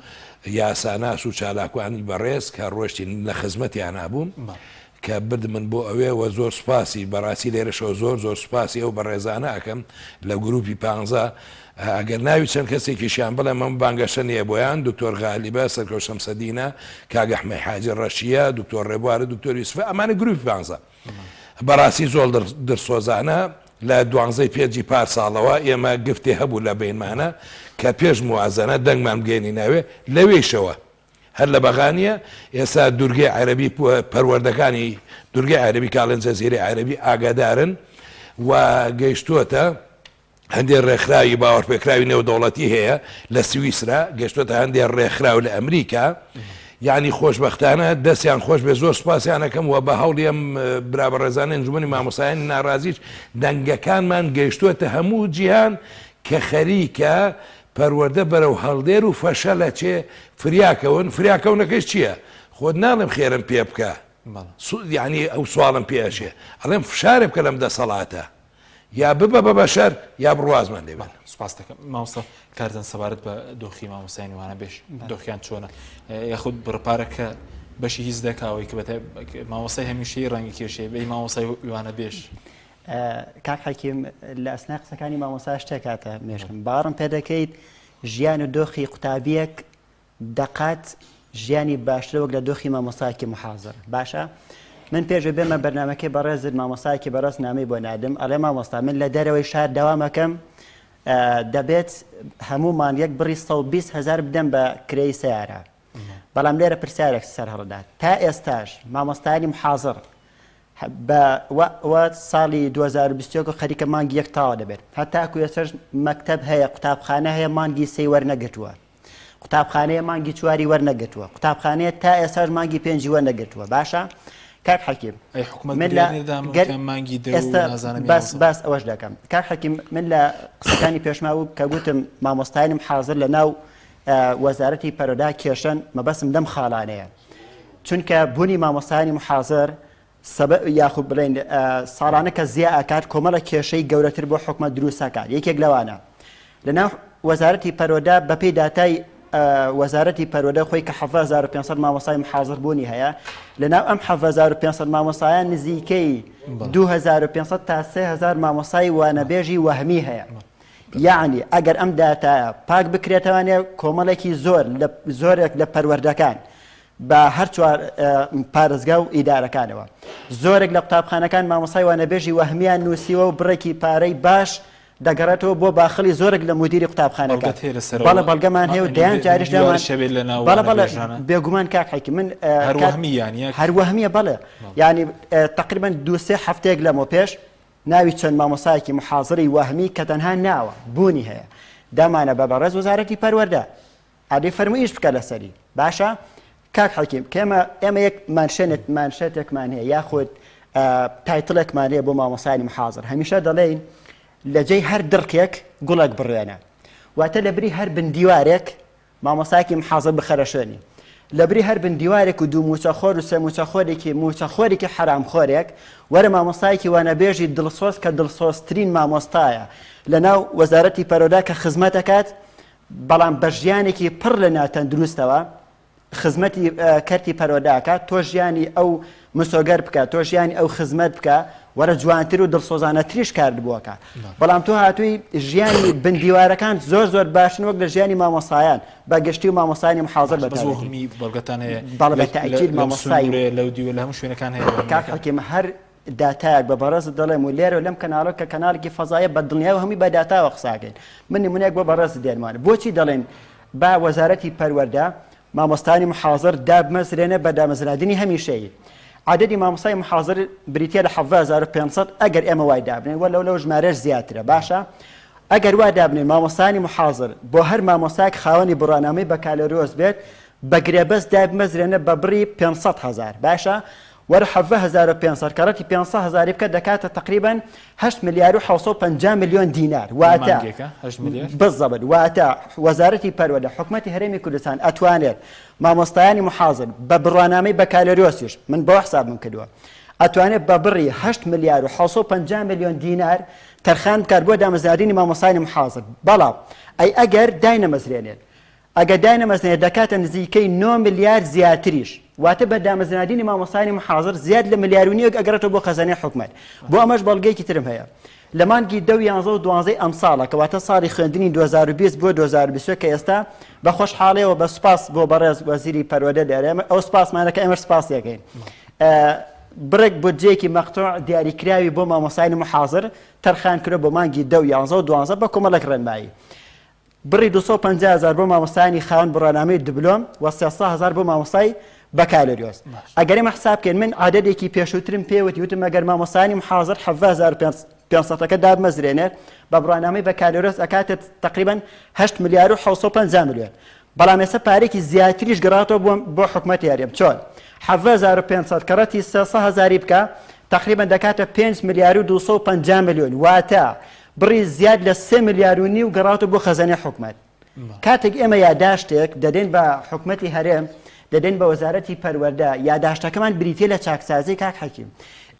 یاساناس و چالاکوانی بەڕێز کە ڕۆشتین لە خزمەتیانا بووم کە بردمن بۆ ئەوێ و زۆر سوپاسی بەڕاستی لێرەشەوە زۆر زۆر سوپاسی ئەو بەڕێزانە ئەکەم لە گروپی پانزە ئەگەر ناوی چەند کەسێکیشیان بڵێم ئەم بانگەشە نییە بۆیان دکتۆر غالیبە سەرکەوت شەمسەدینە کاک ئەحمەی حاجی ڕەشیە دکتۆر ڕێبوارە دکتۆر یوسفە ئەمانە گروپی پانزە بەڕاستی زۆڵ درسۆزانە لە دوانزەی پێنجی پار ساڵەوە ئێمە گفتێ هەبوو لە بەینمانە کە پێش موازەنە دەنگمان بگەێنینەوێ لەوێیشەوە هەر لە بەغا نییە ئێستا دوورگەی عەربی پەروەردەکانی دوورگەی عەربی کاڵێن جەزیرەی عەربی ئاگادارن و گەیشتووەتە هەندێ ڕێکخراوی باوەڕپێکراوی نێودەوڵەتی هەیە لە سویسرا، گەشتۆتە هەندێ ڕێکخراو لە ئەمریکا، یانی خۆشبەختانە دەستیان خۆش بێ زۆر سوپاسیان ئەکەم و بە هەوڵی ئەم برا بەڕێزانە ئەنجومەنی مامۆستایانی ناڕازیش دەنگەکانمان گەیشتووەتە هەموو جیهان کە خەریکە پەروەردە بەرەو هەڵدێر و فەشەل ئەچێ فریاکەون فریاکەونەکەش چییە خۆت ناڵێم خێرم پێ بکە یانی ئەو سواڵم پێ ئەچێ ئەڵێم فشارێ بکە لەم دەسەڵاتە یا ببە بە بەشەر یا بڕوازمان لێ بێت. سوپاست دەکەم مامۆستا کارزان سەبارەت بە دۆخی مامۆستایانی وانە بێژ دۆخیان چۆنە یاخود بڕپارەکە بەشی هیچ دەکاوەی کە بەتە مامۆستای هەمیشەی ڕەنگی کێشەیە بەی مامۆستای وانە بێژ. کاک حەکیم لە ئەسنای قسەکانی مامۆستا شتێک هاتە مێشکم باوەڕم پێ دەکەیت ژیان و دۆخی قوتابیەک دەقات ژیانی باشترە وەک لە دۆخی مامۆستایەکی محازر باشە من پێش بێمە بەرنمەکەی بەڕێزت مامۆستایەکی بەڕێز نامەی بۆ ناردم ئەڵێ مامۆستا من لە دەرەوەی شار داوامەکەم دەبێت هەموو مانگێک بڕی 120 هزار بدەم بە کرێی سیارە بەڵام لێرە پرسیارێک سەر هەڵدات تا ئێستاش مامۆستایانی محازر بە وە ساڵی 2021 خەریکە مانگی یەک تاوا دەبێت هەتاکو ئێستاش مەکتەب هەیە قوتابخانە هەیە مانگی سێی وەرنەگرتووە قوتابخانەیە مانگی چواری وەرنەگرتووە قوتابخانەیە تا ئێستاش مانگی پێنجی وەرنەگرتووە باشە کاک حەکیم ئەی حکومەت من لە بریار نەدا گەر کە مانگی دە و ئێستا نازانم باس یانزە باس ئەوەش دەکەم کاک حەکیم من لە قسەکانی پێشما و کە گوتم مامۆستایانم حاضر لە ناو ئە، وەزارەتی پەرۆدا کێشەن مەبەستم لەم خاڵانەیە چونکە بوونی مامۆستایانی محازر سەبەب یاخود بڵێین ساڵانە کە زیا ئەکات کۆمەڵە کێشەی گەورەتر بۆ حکومەت دروست ئەکات یەکێک لەوانە لەناو وەزارەتی پەروەردە بەپێی داتای وەزارەتی پەروەردە خۆی کە 7500 مامۆستای محازر بوونی هەیە لەناو ئەم 7500 مامۆستایە نزیکەی 2500 تا 3000 مامۆستای وانەبێژی وەهمی هەیە یعنی ئەگەر ئەم داتایە پاک بکرێتەوانێ کۆمەڵێکی زۆر لە زۆرێک لە پەروەردەکان بە هەر چوار پارێزگا و ئیدارەکانەوە. زۆرێک لە قوتابخانەکان مامۆستای وانەبێژی وەهمیان نووسیوە و بڕێکی پارەی باش دەگەڕێتەوە بۆ باخڵی زۆرێک لە مودیری قوتابخانەکان. بەڵگەت هەیە لەسەر بەڵێ ئەوە؟ بەڵگەمان هەیە و یانی دەیان جاریش دامان دیواریش هەبێت لە ناو بەڵێ بەڵێ وانەبێژانە؟ بێگومان کاک حەکیم من هەر کات وەهمی یان یەک؟ هەر وەهمیە بەڵێ یانی تەقریبەن دوو سێ هەفتەیەک لەمەو پێش ناوی چەند مامۆستایەکی محازری وەهمی کە تەنها ناوە بوونی هەیە دامانە بە بەڕێز وەزارەتی پەروەردە ئەدی فەرموو ئیش بکە لەسەری باشە کاک حەکیم کێمە ئێمە یەک مانشێنێت مانشێتێکمان هەیە یاخود title ێکمان هەیە بۆ مامۆسانی محازر هەمیشە دەڵێین لە جێی هەر دڕکێک گوڵێک بڕوێنە واتە لە بری هەر بن دیوارێک مامۆساکی محازر بخەرە شوێنی لە بری هەر بن دیوارێک و دوو موچەخۆر و سێ موچەخۆرێکی موچەخۆرێکی حەرامخۆرێک وەرە مامۆستایەکی وانەبێژی دڵسۆز کە دڵسۆزترین مامۆستایە لەناو وەزارەتی پەرۆدا کە خزمەت دەکات بەڵام بە ژیانێکی پڕ لە ناتەندروستەوە خزمەتی کەرتی پەروەردە ئەکات، تۆ ژیانی ئەو مسۆگەر بکە، تۆ ژیانی ئەو خزمەت بکە، وەرە جوانتر و دڵسۆزانەتریش کارت بۆ ئەکا. بەڵام تۆ هاتووی ژیانی بن دیوارەکان زۆر زۆر باشن وەک لە ژیانی مامۆستایان بە گشتی و مامۆستایانی محازر بە بەس تایبەتی. وەهمی بەڵگەتان هەیە بەڵێ بە لە تەئکید لەو مامۆستای سنوورەیە لەو دیوە لە هەموو شوێنەکان هەیە کاک وەهمیەکە. حەکیم هەر داتایەک بە بەڕێزت دەڵێم و لێرە و لەم کەناڵە کە کەناڵێکی فەزایە بە دڵنیایەوە هەمووی بە داتاوە قساکەین من نمونەیەک بۆ بەڕێزت دێنمانە بۆچی دەڵێن با وەزارەتی پەروەردە مامۆستایانی محازر دابمەزرێنێ بە دامەزراندنی هەمیشەیی. عەدەدی مامۆستای محازر بریتیە لە 17500 ئەگەر ئێمە وای دابنێن وە لەو لەو ژمارەش زیاترە باشە ئەگەر وا دابنێن مامۆستایانی محازر بۆ هەر مامۆستایەک خاوەنی بڕوانامەی بەکالۆریۆس بێت بە گرێبەست دابمەزرێنە بە بڕی 500 هەزار باشە وەرە 17500 کەڕەتی 500 هەزاری بکە دەکاتە تقریبا 8 ملیار و 750 ملیۆن دینار واتە بالضبط واتە وەزارەتی پەروەردە حکومەتی هەرێمی کوردستان ئەتوانێت مامۆستایانی محازر بە بڕوانامەی بەکالۆریۆسیش من بەوە حسابم کردووە ئەتوانێت بە بڕی 8 ملیار و 750 ملیۆن دینار تەرخان بکات بۆ دامەزراندنی مامۆستایانی محازر بەڵام ئەی ئەگەر داینەمەزرێنێت ئەگەر داینەمەزرێنێت دەکاتە نزیکەی نۆ ملیار زیاتریش، واتە بە دامەزراندنی مامۆستایانی محازر زیاد لە ملیار و نیوێک ئەگەڕێتەوە بۆ خەزانەی حکومەت. بۆ ئەمەش بەڵگەیەکی ترم هەیە. لە مانگی دە و یانزە و دوانزەی ئەمساڵە کە واتە ساڵی خوێندنی 2020 بۆ 2021 کە ئێستا بە خۆشحاڵیەوە بە سوپاس بۆ بەڕێز وەزیری پەروەردە لێرە ئەو سوپاسمانە کە ئێمەش سوپاسی ئەکەین بڕێک بودجەیەکی مەقتوع دیاریکراوی بۆ مامۆستایانی محازر تەرخان کرا بۆ مانگی دە و یانزە و دوانزە بە کۆمەڵێک ڕێنمایی. بڕی 250 هەزار بۆ مامۆستایانی خاوەن بڕوانامەی دبلۆم و 300 هەزار بۆ مامۆستای بەکالۆریۆس. ئەگەر ئێمە حساب بکەین من عەدەدێکی پێشووترم پێ وتی وتم ئەگەر مامۆستایانی محازر 17500 ەکە دابمەزرێنێت بە بڕوانامەی بەکالۆریۆس ئەکاتە تقریبا 8 ملیار و 750 ملیۆن بەڵام ئێستا پارێکی زیاتریش گەڕاتەوە بۆ بۆ حکومەتی هەرێم چۆن 17500 کەڕەتی 300 هەزاری بکە تقریبا دەکاتە 5 ملیار و 250 ملیۆن واتە بڕی زیاد لە سێ ملیار و نیو گەڕاوەتەوە بۆ خەزێنەی حکومەت. کاتێک ئێمە یاداشتێک دەدەین بە حکومەتی هەرێم، دەدەین بە وەزارەتی پەروەردە، یاداشتەکەمان بریتییە لە چاکسازی کاک حەکیم.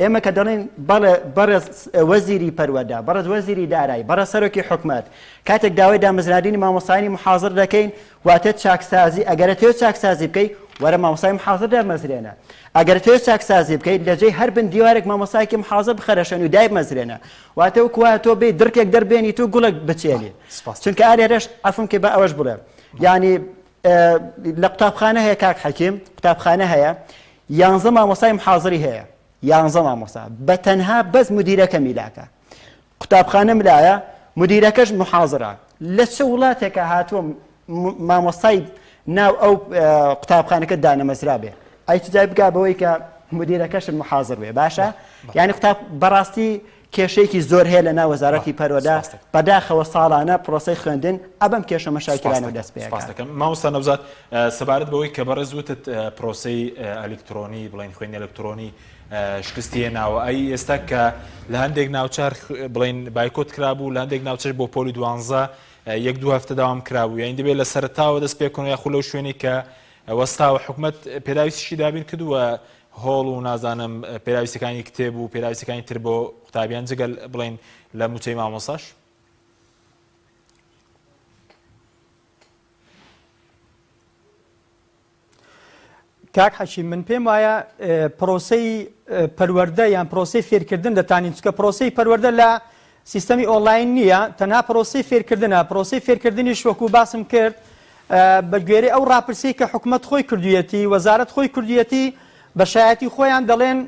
ئێمە کە دەڵێین بەڵێ بەڕێز وەزیری پەروەردە، بەڕێز وەزیری دارایی، بەڕێز سەرۆکی حکومەت، کاتێک داوای دامەزراندنی مامۆستایانی محازر دەکەین، واتە چاکسازی، ئەگەر ئەتەوێت چاکسازی بکەی، وەرە مامۆستای محازر دابمەزرێنە. ئەگەر ئەتەوێت چاکسازی بکەی، لە جێی هەر بن دیوارێک مامۆستایەکی محازر بخەرە شوێن و دایبمەزرێنە. واتە وەکو وایە تۆ بێی دڕکێک دەربێنیت و گوڵێک بچێنی چونکە ئا لێرەش عەفوم کەی با ئەوەش بڵێم یعنی لە قوتابخانە هەیە کاک حەکیم قوتابخانە هەیە یانزە مامۆستای محازری هەیە یانزە مامۆستا بە تەنها بەس مدیرەکە میلاکە قوتابخانە ملایە مدیرەکەش محازرە لە چ وڵاتێکە هاتووە مامۆستای ناو ئەو قوتابخانەکە دانەمەزرابێ ئەی چ جای بگا بەوەی کە مدیرەکەشت محازر بێ باشە یعنی قوتاب بەڕاستی کێشەیەکی زۆر هەیە لە ناو وەزارەتی پەروەردە بەداخەوە ساڵانە پرۆسەی خوێندن ئەبەم کێشە مەشاکیلانەوە دەست پێ سپاس دەکەم مامۆستا نەوزاد سەبارەت بەوەی کە بەڕێز وتت پرۆسەی ئەلیکترۆنی بڵێن خوێندنی ئەلکترۆنی شکستی هێناوە ئەی ئێستا کە لە هەندێک ناوچار بڵێن بایکۆت کرابوو لە هەندێک ناوچەش بۆ پۆلی دوانزە یەک دوو هەفتە داوام کرابوو یانی دەبێت لە سەرەتاوە دەست پێ بکەن یاخود لەو شوێنەی کە وەستاوە حکومەت پێداویستیشی دابین کردووە هۆڵ و نازانم پێداویستەکانی کتێب و پێداویستەکانی تر بۆ قوتابیان جگەل بڵین لە موچەی مامۆساش کاک حەکیم من پێم وایە پرۆسەی پەروەردە یان پرۆسەی فێرکردن دەتانین چکە پرۆسەی پەروەردە لە سیستەمی ئۆنلاین نییە تەنها پرۆسەی فێرکردنە پرۆسەی فێرکردنیش وەکو باسم کرد بە گوێرەی ئەو ڕاپرسی کە حکومەت خۆی کردویەتی وەزارەت خۆی کردویەتی بە شایەتی خۆیان دەڵێن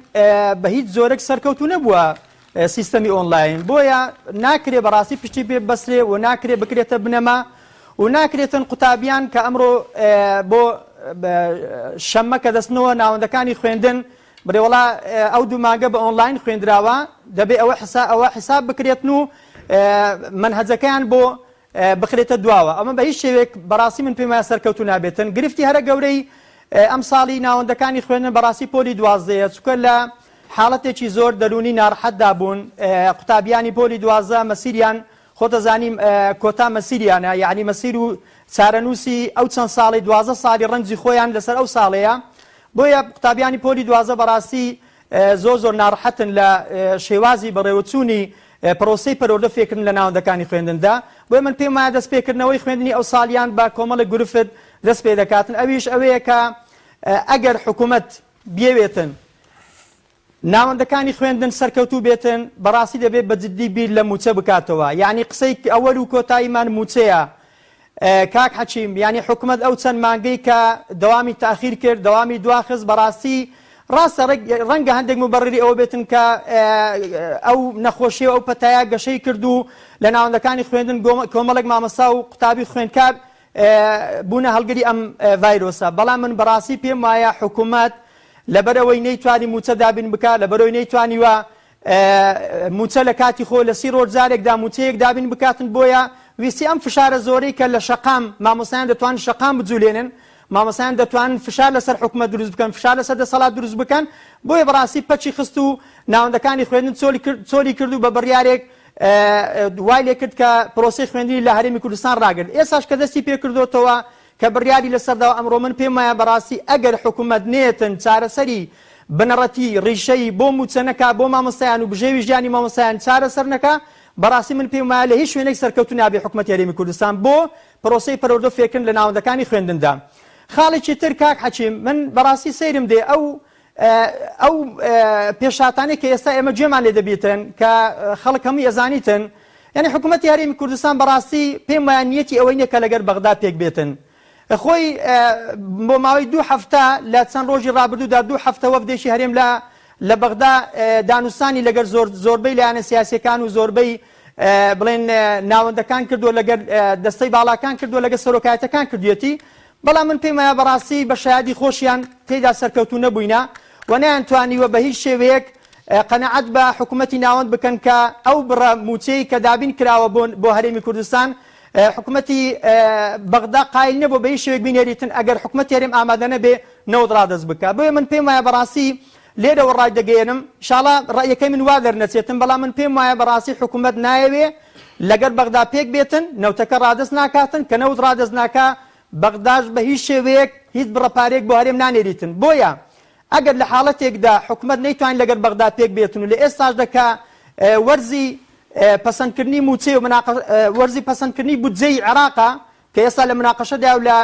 بە هیچ زۆرێک سەرکەوتو نەبووە سیستەمی ئۆنلاین بۆیە ناکرێ بەڕاستی پشتی پێ ببەسترێ و ناکرێ بکرێتە بنەما و ناکرێتن قوتابیان کە ئەمڕۆ بۆ شەممە کە دەستنەوە ناوەندەکانی خوێندن بڵێ وڵا ئەو دوو مانگە بە ئۆنلاین خوێندراوە دەبێ ئەوە حسا ئەوە حساب بکرێتن و مەنهەجەکەیان بۆ بخرێتە دواوە ئەمە بە هیچ شێوەیەک بەڕاستی من پێم وایە سەرکەوتوو نابێتن گرفتی هەرە گەورەی ئەمساڵی ناوەندەکانی خوێندن بەڕاستی پۆلی دوازدەیە چونکە لە حاڵەتێکی زۆر دەروونی ناڕەحەتدا بوون قوتابیانی پۆلی 12 مەسیریان خۆتەزانی کۆتا مەسیریانە یعنی مەسیر و چارەنووسی ئەو چەند ساڵی 12 ساڵی ڕەنجی خۆیان لەسەر ئەو ساڵەیە بۆیە قوتابیانی پۆلی 12 بەڕاستی زۆر زۆر ناڕەحەتن لە شێوازی بەڕێوەچوونی پرۆسەی پەروەردە فێرکردن لە ناوەندەکانی خوێندندا، بۆیە من پێم وایە دەستپێکردنەوەی خوێندنی ئەو ساڵیان بە کۆمەڵێک گرفت دەست پێ دەکاتن ئەویش ئەوەیە کە ئەگەر حکوومەت بیەوێتن. ناوەندەکانی خوێندن سەرکەوتوو بێتن بەڕاستی دەبێت بە جدی بیر لە مووچە بکاتەوە یانی قسەی ئەوەل و کۆتاییمان مووچەیە کاک حەکیم یانی حکومەت ئەو چەند مانگەی کە دەوامی تاخیر کرد دەوامی دواخست بەڕاستی ڕاستە ڕەنگە هەندێک مبەڕری ئەوە بێتن کە ئەو نەخۆشی و ئەو پەتایە گەشەی کرد و لە ناوەندەکانی خوێندن کۆمەڵێک مامۆستا و قوتابی خوێندکار بوونە هەڵگری ئەم ڤایرۆسە، بەڵام من بەڕاستی پێم وایە حکومەت لەبەرئەوەی نەیتوانی مووچە دابین بکات، لەبەرئەوەی نەیتوانیوە مووچە لە کاتی خۆ لە سی ڕۆژ جارێکدا مووچەیەک دابین بکاتن، بۆیە ویستی ئەم فشارە زۆرەی کە لە شەقام مامۆستایان دەتوانن شەقام بجولێنن، مامۆستایان دەتوانن فشار لەسەر حکومەت دروست بکەن، فشار لەسەر دەسەڵات دروست بکەن، بۆیە بەڕاستی پەکی خست و ناوەندەکانی خوێندن چۆلی کرد و بە بڕیارێک وای لێکرد کە پرۆسەی خوێندنی لە هەرێمی کوردستان ڕاگرت، ئێستاش کە دەستی پێکردۆتەوە کە بڕیاری لەسەرداوە ئەمڕۆ من پێم وایە بەڕاستی ئەگەر حکومەت نێتن چارەسەری بنەڕەتی ڕیشەیی بۆ مووچە نەکا بۆ مامۆستایان و بژێوی ژیانی مامۆستایان چارەسەر نەکا بەڕاستی من پێم وایە لە هیچ شوێنێک سەرکەوتوو نابێ حکومەتی هەرێمی کوردستان بۆ پرۆسەی پەروەردە و فێرکردن لە ناوەندەکانی خوێندندا. خاڵێکی تر کاک حەکیم من بەڕاستی سەیرم دێ ئەو ئەو پێشهاتانەی کە ئێستا ئێمە گوێمان لێ دەبیتن کە خەڵک هەمووی ئەزانیتن یعنی حکوومەتی هەرێمی کوردستان بەڕاستی پێم وایە نیەتی ئەوەی نییە کە لەگەر بەغدا پێک بێتن خۆی بۆ ماوەی دوو هەفتە لە چەند ڕۆژی ڕابردوودا دوو هەفتە وەفدێکی هەرێم لە لە بەغدا دانوستانی لەگەر زۆر زۆربەی لایەنە سیاسیەکان و زۆربەی بڵێن ناوەندەکان کردووە لەگەر دەستەی باڵاکان کردووە لەگەر سەرۆکایەتەکان کردوێتی بەڵام من پێم وایە بەڕاستی بە شایەدی خۆشیان تێیدا سەرکەوتوو نەبووینە و نەیانتوانیوە بە هیچ شێوەیەک قەناعەت بە حکومەتی ناوەند بکەن کە ئەو بڕە مووچەی کە دابین کراوە بۆ بۆ هەرێمی کوردستان حکومەتی بەغدا قایل نەبووە بە هیچ شێوەیەک بینێریتن ئەگەر حکومەتی هەرێم ئامادە نەبێ نەوت ڕادەست بکا بۆیە من پێم وایە بەڕاستی لێرەوە ڕایدەگەیەنم ئیشاڵا ڕەئیەکەی من وا دەرنەچێتن بەڵام من پێم وایە بەڕاستی حکومەت نایەوێ لەگەر بەغدا پێک بێتن نەوتەکە ڕادەست ناکاتن کە نەوت ڕادەست ناکا بەغداش بە هیچ شێوەیەک هیچ بڕە پارەیەک بۆ هەرێم نانێریتن بۆیە ئەگەر لە حاڵەتێکدا حکومەت نەیتوانی لەگەر بەغدا پێک بێتن و لە ئێستاشدا کە وەرزی پەسەندکردنی مووچەی و وەرزی پەسەندکردنی بودجەی عێراقە کە ئێستا لە مناقەشەدایە و لە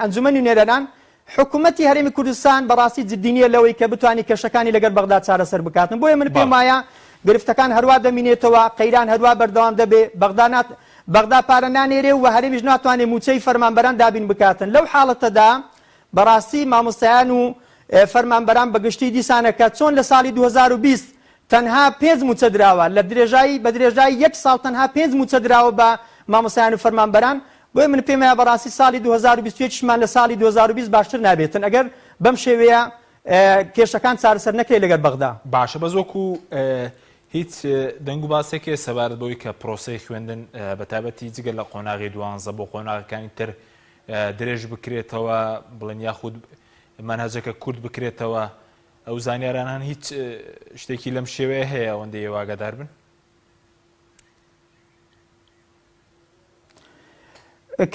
ئەنجومەنی نوێنەران، حکومەتی هەرێمی کوردستان بەڕاستی جدی نییە لەوەی کە بتوانێت کێشەکانی لەگەر بەغدا چارەسەر بکاتن، بۆیە من پێم وایە گرفتەکان هەروا دەمینێتەوە، قەیران هەروا بەردەوام دەبێ، بەغدا نات بەغدا پارە نانێرێ و هەرێمیش ناتوانێ مووچەی فەرمانبەران دابین بکاتن، لەو حاڵەتەدا بەڕاستی مامۆستایان و فەرمانبەران بەگشتی دیسانەکە چۆن لە ساڵی 2020 تەنها پێنج مووچە دراوە، لە درێژایی بە درێژایی یەک ساڵ تەنها پێنج مووچە دراوە بە مامۆستایان و فەرمانبەران، بۆیە من پێم وایە بەڕاستی ساڵی 2021 شمان لە ساڵی 2020 باشتر نابێتن ئەگەر بەم شێوەیە کێشەکان چارەسەر نەکرێت لەگەر بەغدا. باشە بەس وەکو هیچ دەنگ و باسێک هەیە سەبارەت بەوەی کە پرۆسەی خوێندن بە تایبەتی جگە لە قۆناغی دوانزە بۆ قۆناغەکانی تر درێژ بکرێتەوە بڵێن یاخود مەنهەجەکە کورت بکرێتەوە ئەو زانیارانە هەن هیچ شتێکی لەم شێوەیە هەیە ئەوەندەی ئێوە ئاگادار بن؟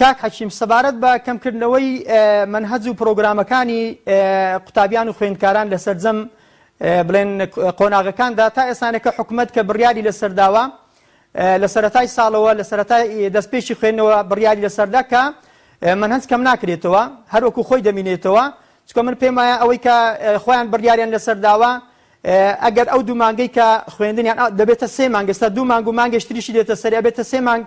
کاک حەکیم سەبارەت بە کەمکردنەوەی مەنهەج و پرۆگرامەکانی قوتابیان و خوێندکاران لە سەرجەم بڵێن قۆناغەکاندا تا ئێسانەکە حکومەت کە بڕیاری لەسەرداوە لە سەرەتای ساڵەوە لە سەرەتای دەستپێکی خوێندنەوە بڕیاری لەسەردا کە مەنهەج کەم ناکرێتەوە هەروەکو خۆی دەمینێتەوە چونکە من پێم وایە ئەوەی کە خۆیان بڕیاریان لەسەر داوە ئەگەر ئەو دوو مانگەی کە خوێندنیان دەبێتە سێ مانگ ئێستا دوو مانگ و مانگێش تریشی دێتە سەری ئەبێتە سێ مانگ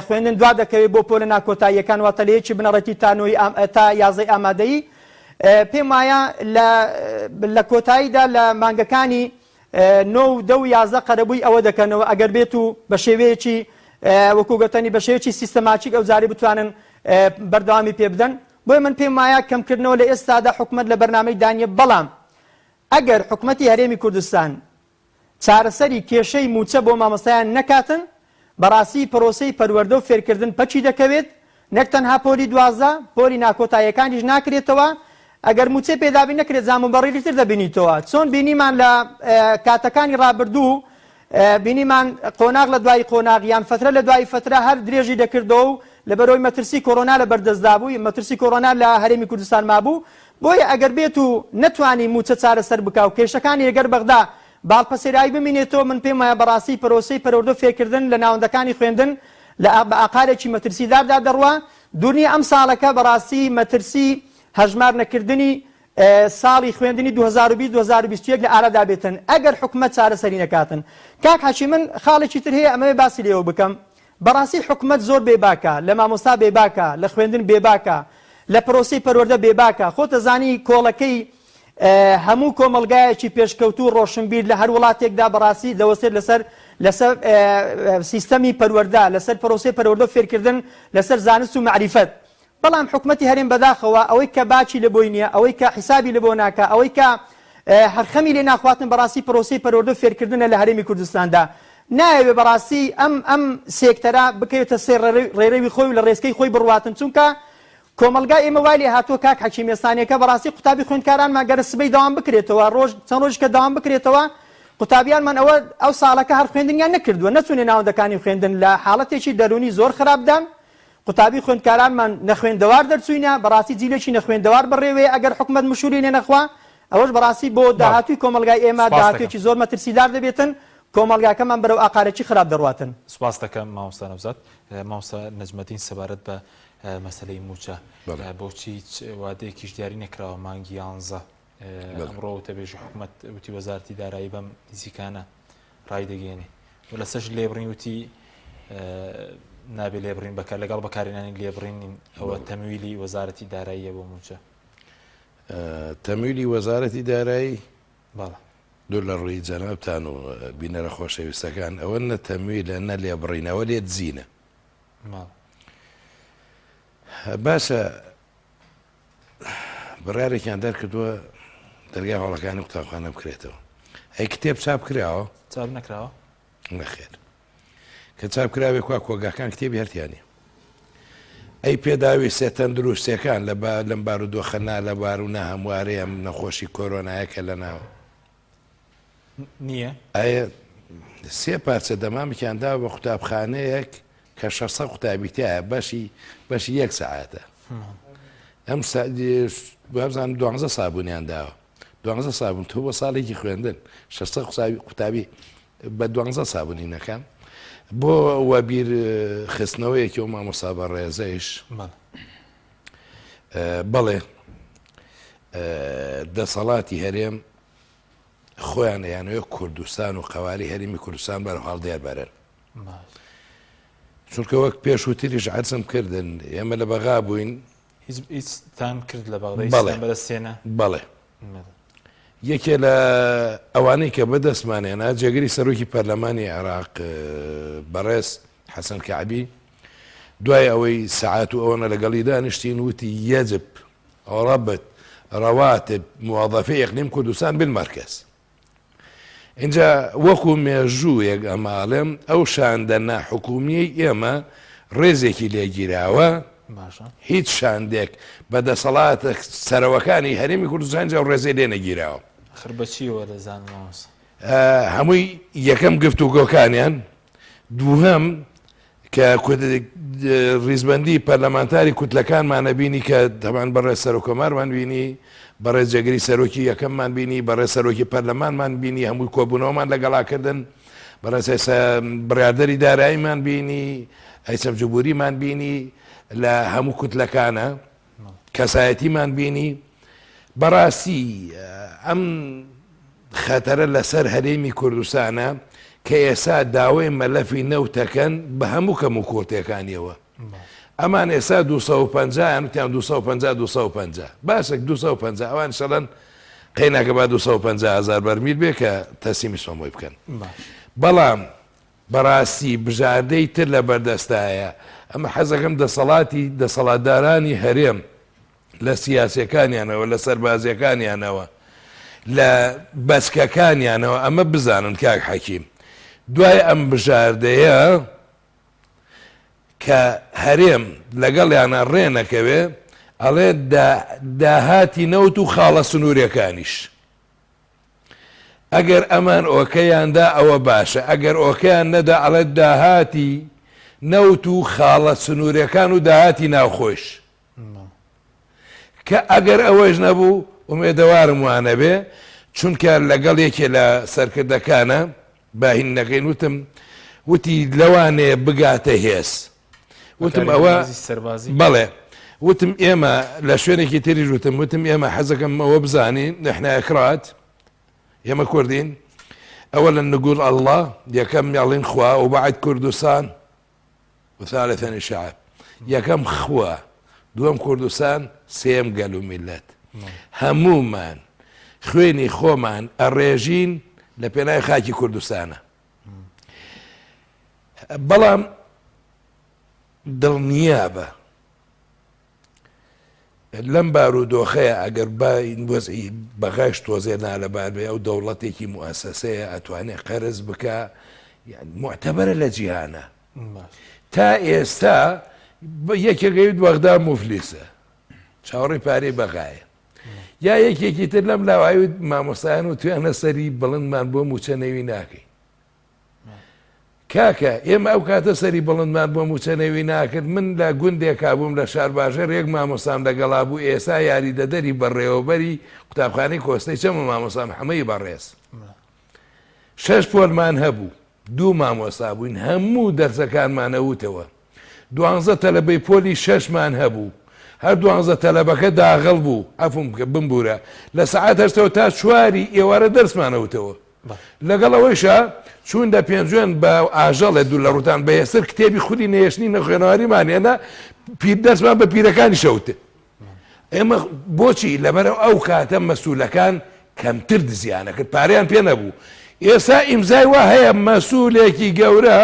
خوێندن دوا دەکەوێت بۆ پۆلە ناکۆتاییەکان واتە لە یەکی بنەڕەتی تا نۆی تا یازدەی ئامادەیی پێم وایە لە کۆتاییدا لە مانگەکانی نۆ و دە و 11 قەرەبووی ئەوە دەکەنەوە ئەگەر بێت و بە شێوەیەکی وەکو گەتەنی بە شێوەیەکی سیستەماتیک ئەو جارەی بتوانن بەردەوامی پێ بدەن بۆیە من پێم وایە کەمکردنەوە لە ئێستادا حکومەت لە بەرنامەی دانیە بەڵام ئەگەر حکومەتی هەرێمی کوردستان چارەسەری کێشەی مووچە بۆ مامۆستایان نەکاتن بەڕاستی پرۆسەی پەروەردە و فێرکردن پەکی دەکەوێت نەک تەنها پۆلی 12 پۆلی ناکۆتاییەکانیش ناکرێتەوە ئەگەر مووچەی پێ دابین نەکرێت زام و بەڕیری تر دەبینیتەوە چۆن بینیمان لە کاتەکانی ڕابردوو بینیمان قۆناغ لە دوای قۆناغ یان فەترە لە دوای فەترە هەر درێژی دەکردەوە و لەبەرئەوەی مەترسی کۆرۆنا لە بەردەستدا بوو، مەترسی کۆرۆنا لە هەرێمی کوردستان مابوو، بۆیە ئەگەر بێت و نەتوانی مووچە چارەسەر بکا و کێشەکانی لەگەر بەغدا باڵپەسێراوی بمینێتەوە، من پێم وایە بەڕاستی پرۆسەی پەروەردە و فێرکردن لە ناوەندەکانی خوێندن لە بە ئاقارێکی مەترسیداردا دەڕوا، دوور نییە ئەمساڵەکە بەڕاستی مەترسی هەژمار نەکردنی. ساڵی خوێندنی 2020 2021 لە ئارادا بێتن ئەگەر حکومەت چارەسەری نەکاتن. کاک حەکیم من خاڵێکی تر هەیە ئەمەوێ باسی لێوە بکەم بەڕاستی حکومەت زۆر بێباکە لە مامۆستا بێباکە لە خوێندن بێباکە لە پرۆسەی پەروەردە بێباکە خۆت ئەزانی کۆڵەکەی هەموو کۆمەڵگایەکی پێشکەوتوو ڕۆشنبیر لە هەر وڵاتێکدا بەڕاستی دەوەستێت لەسەر لەسەر سیستەمی پەروەردە لەسەر پرۆسەی پەروەردە و فێرکردن لەسەر زانست و مەعریفەت بەڵام حکومەتی هەرێم بەداخەوە ئەوەی کە باکی لە بۆی نییە ئەوەی کە حیسابی لە بۆ ناکا ئەوەی کە هەر خەمی لێ ناخواتن بەڕاستی پرۆسەی پەروەردە و فێرکردنە لە هەرێمی کوردستاندا نایەوێ بەڕاستی ئەم ئەم سێکتەرە بکەوێتە سێ ڕێرەوی خۆی و لە ڕێسکەی خۆی بڕواتن چونکە کۆمەڵگای ئێمە وای لێ هاتووە کاک حەکیم ئێستانیەکە بەڕاستی قوتابی خوێندکارانمان گەر سبەی دەوام بکرێتەوە ڕۆژ چەند ڕۆژ کە دەوام بکرێتەوە قوتابیانمان ئەوە ئەو ساڵەکە هەر خوێندنیان نەکردووە نەچوونە ناوەندەکانی خوێندن لە حاڵەتێکی دەروونی زۆر خراپدان قوتابی خوێندکارانمان نەخوێندەوار دەرچووینە بەڕاستی جیلێکی نەخوێندەوار بەڕێوەیە ئەگەر حکومەت مشوری لێ نەخوا ئەوەش بەڕاستی بۆ داهاتووی کۆمەڵگای ئێمە داهاتوویەکی زۆر مەترسیدار دەبێتن کۆمەڵگاکەمان بەرەو ئاقارێکی خراپ دەڕواتن. سوپاست دەکەم مامۆستا نەوزاد. مامۆستا نەجمەدین سەبارەت بە مەسەلەی مووچە بۆچی هیچ وادەیەکیش دیاری نەکراوە مانگی یانزە ئەمڕۆ وتەبێژی حکومەت وتی وەزارەتی دارایی بەم نزیکانە ڕایدەگەێنێ و لەسەش لێبڕین وتی نابێ لێبڕین بەکە لەگەڵ بەکارێنانی لێبڕین ئەوە تەمویلی وەزارەتی داراییە بۆ مووچە تەمویلی وەزارەتی دارایی دوور لە ڕووی جەنابتان و بینەرە خۆشەویستەکان ئەوە نە تەمویلە نە لێبڕینەوە لێ دزینە باشە بڕیارێکیان دەرکردووە دەرگای هۆڵەکانی قوتابخانە بکرێتەوە ئەی کتێب چاپ کراوە چاپ نەکراوە نەخێر کە چاپ کراوێ کوا کۆگاکان کتێبی هەرتیانی ئەی پێداویستە تەندروستەکان لە لەم بارودۆخە نالەبار و ناهەموارەیە نەخۆشی کۆرۆنایە کە لە ناو نییە؟ ئایا سێ پارچە دەمامکیان داوە بە قوتابخانەیەک کە 600 قوتابی تایە بەشی بەشی یەک سەعاتە ئەم بابزانم دوانزە سابوونیان داوە دوانزە سابوون تۆ بۆ ساڵێکی خوێندن 600 قوتابی قوتابی بە دوانزە سابوونی نەکەن بۆ وەبیر خستنەوەیەکی و مامۆسا بە ڕێزەیش بەڵێ دەسەڵاتی هەرێم خۆیان ئەیانەوێت کوردستان و قەوارەی هەرێمی کوردستان بەرەو هەڵدێر بەرن چونکە وەک پێشووتریش عەرزم کردن ئێمە لە بەغا بووین هیچتان کرد لە بەغدا بەرەسێنە بەڵێ یەکێ لە ئەوانەی کە بەدەستمانێنا جێگری سەرۆکی پەرلەمانی عێراق بەڕێز حەسەن کەعبی دوای ئەوەی سەعات و ئەوەنە لەگەڵی دانیشتین وتی یەجب ربط رواتب موظفی اقلیم کوردستان بالمرکز اینجا وەکو مێژوویەک ئەمە ئەڵێم ئەو شاندە ناحکومیەی ئێمە ڕێزێکی لێگیراوە هیچ شاندێک بە دەسەڵاتە سەرەوەکانی هەرێمی کوردستان جا ڕێزێ لێ نەگیراوە خر بەچیەوە دەزانم هەمووی یەکەم گفتوگۆکانیان دووهەم کە ڕیزبەندی پەرلەمانتاری کوتلەکانمان ئەبینی کە تەبعەن بەڕێز سەرۆککۆمارمان بینی، بەڕێز جێگری سەرۆکی یەکەممان بینی، بەڕێز سەرۆکی پەرلەمانمان بینی، هەمووی کۆبوونەوەمان لەگەڵا کردن، بەڕێز بڕیاردەری داراییمان بینی، هەیسەم جبوریمان بینی لە هەموو کوتلەکانە کەسایەتیمان بینی بەڕاستی ئەم خەتەرە لەسەر هەرێمی کوردستانە کە ئێسا داوای مەلەفی نەوتەکەن بە هەموو کەم و کۆتێکانیەوە ئەمان ئێسا 250 یان وتیان 250 250 باشە 250 ئەوان شەڵەن قەیناکە با 250 هزار بەرمیل بێ کە تەسلیمی سۆمۆی بکەن بەڵام بەڕاستی بژاردەی تر لە بەردەستایە ئەمە حەزەکەم دەسەڵاتی دەسەڵاتدارانی هەرێم لە سیاسیەکانیانەوە لە سەربازیەکانیانەوە لە بەچکەکانیانەوە ئەمە بزانن کاک حەکیم دوای ئەم بژاردەیە کە هەرێم لەگەڵیانە ڕێ نەکەوێ ئەڵێ داهاتی نەوت و خاڵە سنوورەکانیش ئەگەر ئەمان ئۆکەیان دا ئەوە باشە ئەگەر ئۆکەیان نەدا ئەڵێ داهاتی نەوت و خاڵە سنوورەکان و داهاتی ناوخۆش کە ئەگەر ئەوەش نەبوو ئومێدەوارم وانەبێ چونکە لەگەڵ یەکێ لە سەرکردەکانە باهین نەکەین وتم وتی لەوانەیە بگاتە هێز وتم ئەوە بەڵێ. وتم ئێمە لە شوێنێکی تریش وتم وتم ئێمە حەزەکەم ئەوە بزانین نحن ئەکراد ئێمە کوردین ئەوەلا نقول الله یەکەم یاڵین خوا و بعد کوردستان وثالثا الشعب یەکەم خوا دووەم کوردستان سێم گەل و میلەت هەمومان خوێنی خۆمان ئەڕێژین لە پێناوی خاکی کوردستانە بەڵام دڵنیابە لەم بارودۆخەیە ئەگەر با وەزعی بەغاش تۆزێ نالەبار بێ ئەو دەوڵەتێکی موئەسەسەیە ئەتوانێ قەرز بکا یان موعتەبەرە لە جیهانە تا ئێستا یەکێک ئەویت بەغدا موفلیسە چاوەڕێی پارەی بەغایە یا یەکێکی تر لەم لاوایوت مامۆستایان و تویانە سەری بڵندمان بۆ موچە نەوی ناکەین کاکە ئێمە ئەو کاتە سەری بڵندمان بۆ موچە نەوی ناکرد من لە گوندێکا بووم لە شارباژێڕ یەک مامۆستام لەگەڵا بوو ئێسا یاریدەدەری بەڕێوەبەری قوتابخانەی کۆستەی چەمە مامۆستا محەمەی بەڕێز شەش پۆلمان هەبوو دوو مامۆستا بووین هەموو دەرسەکانمان ئەوتەوە دوانزە تەلەبەی پۆلی شەشمان هەبوو هەر دوانزە تەلەبەکە داغڵ بوو عەفوم بکە بمبورە لە سەعات هەشتەوە تا چواری ئێوارە دەرسمان ئەوتەوە لەگەڵ ئەوەیشا چوون لە پێنجوێن بە ئاژەڵێ دوور لە ڕووتان بە هێستر کتێبی خودی نەهێشتنی نەخوێنەواریمان هێنا پیر دەرسمان بە پیرەکانی شەوت ئێمە بۆچی لەبەر ئەو کاتە مەسولەکان کەمتر دزیانە کرد پارەیان پێ نەبوو ئێستا ئیمزای وا هەیە مەسولێکی گەورە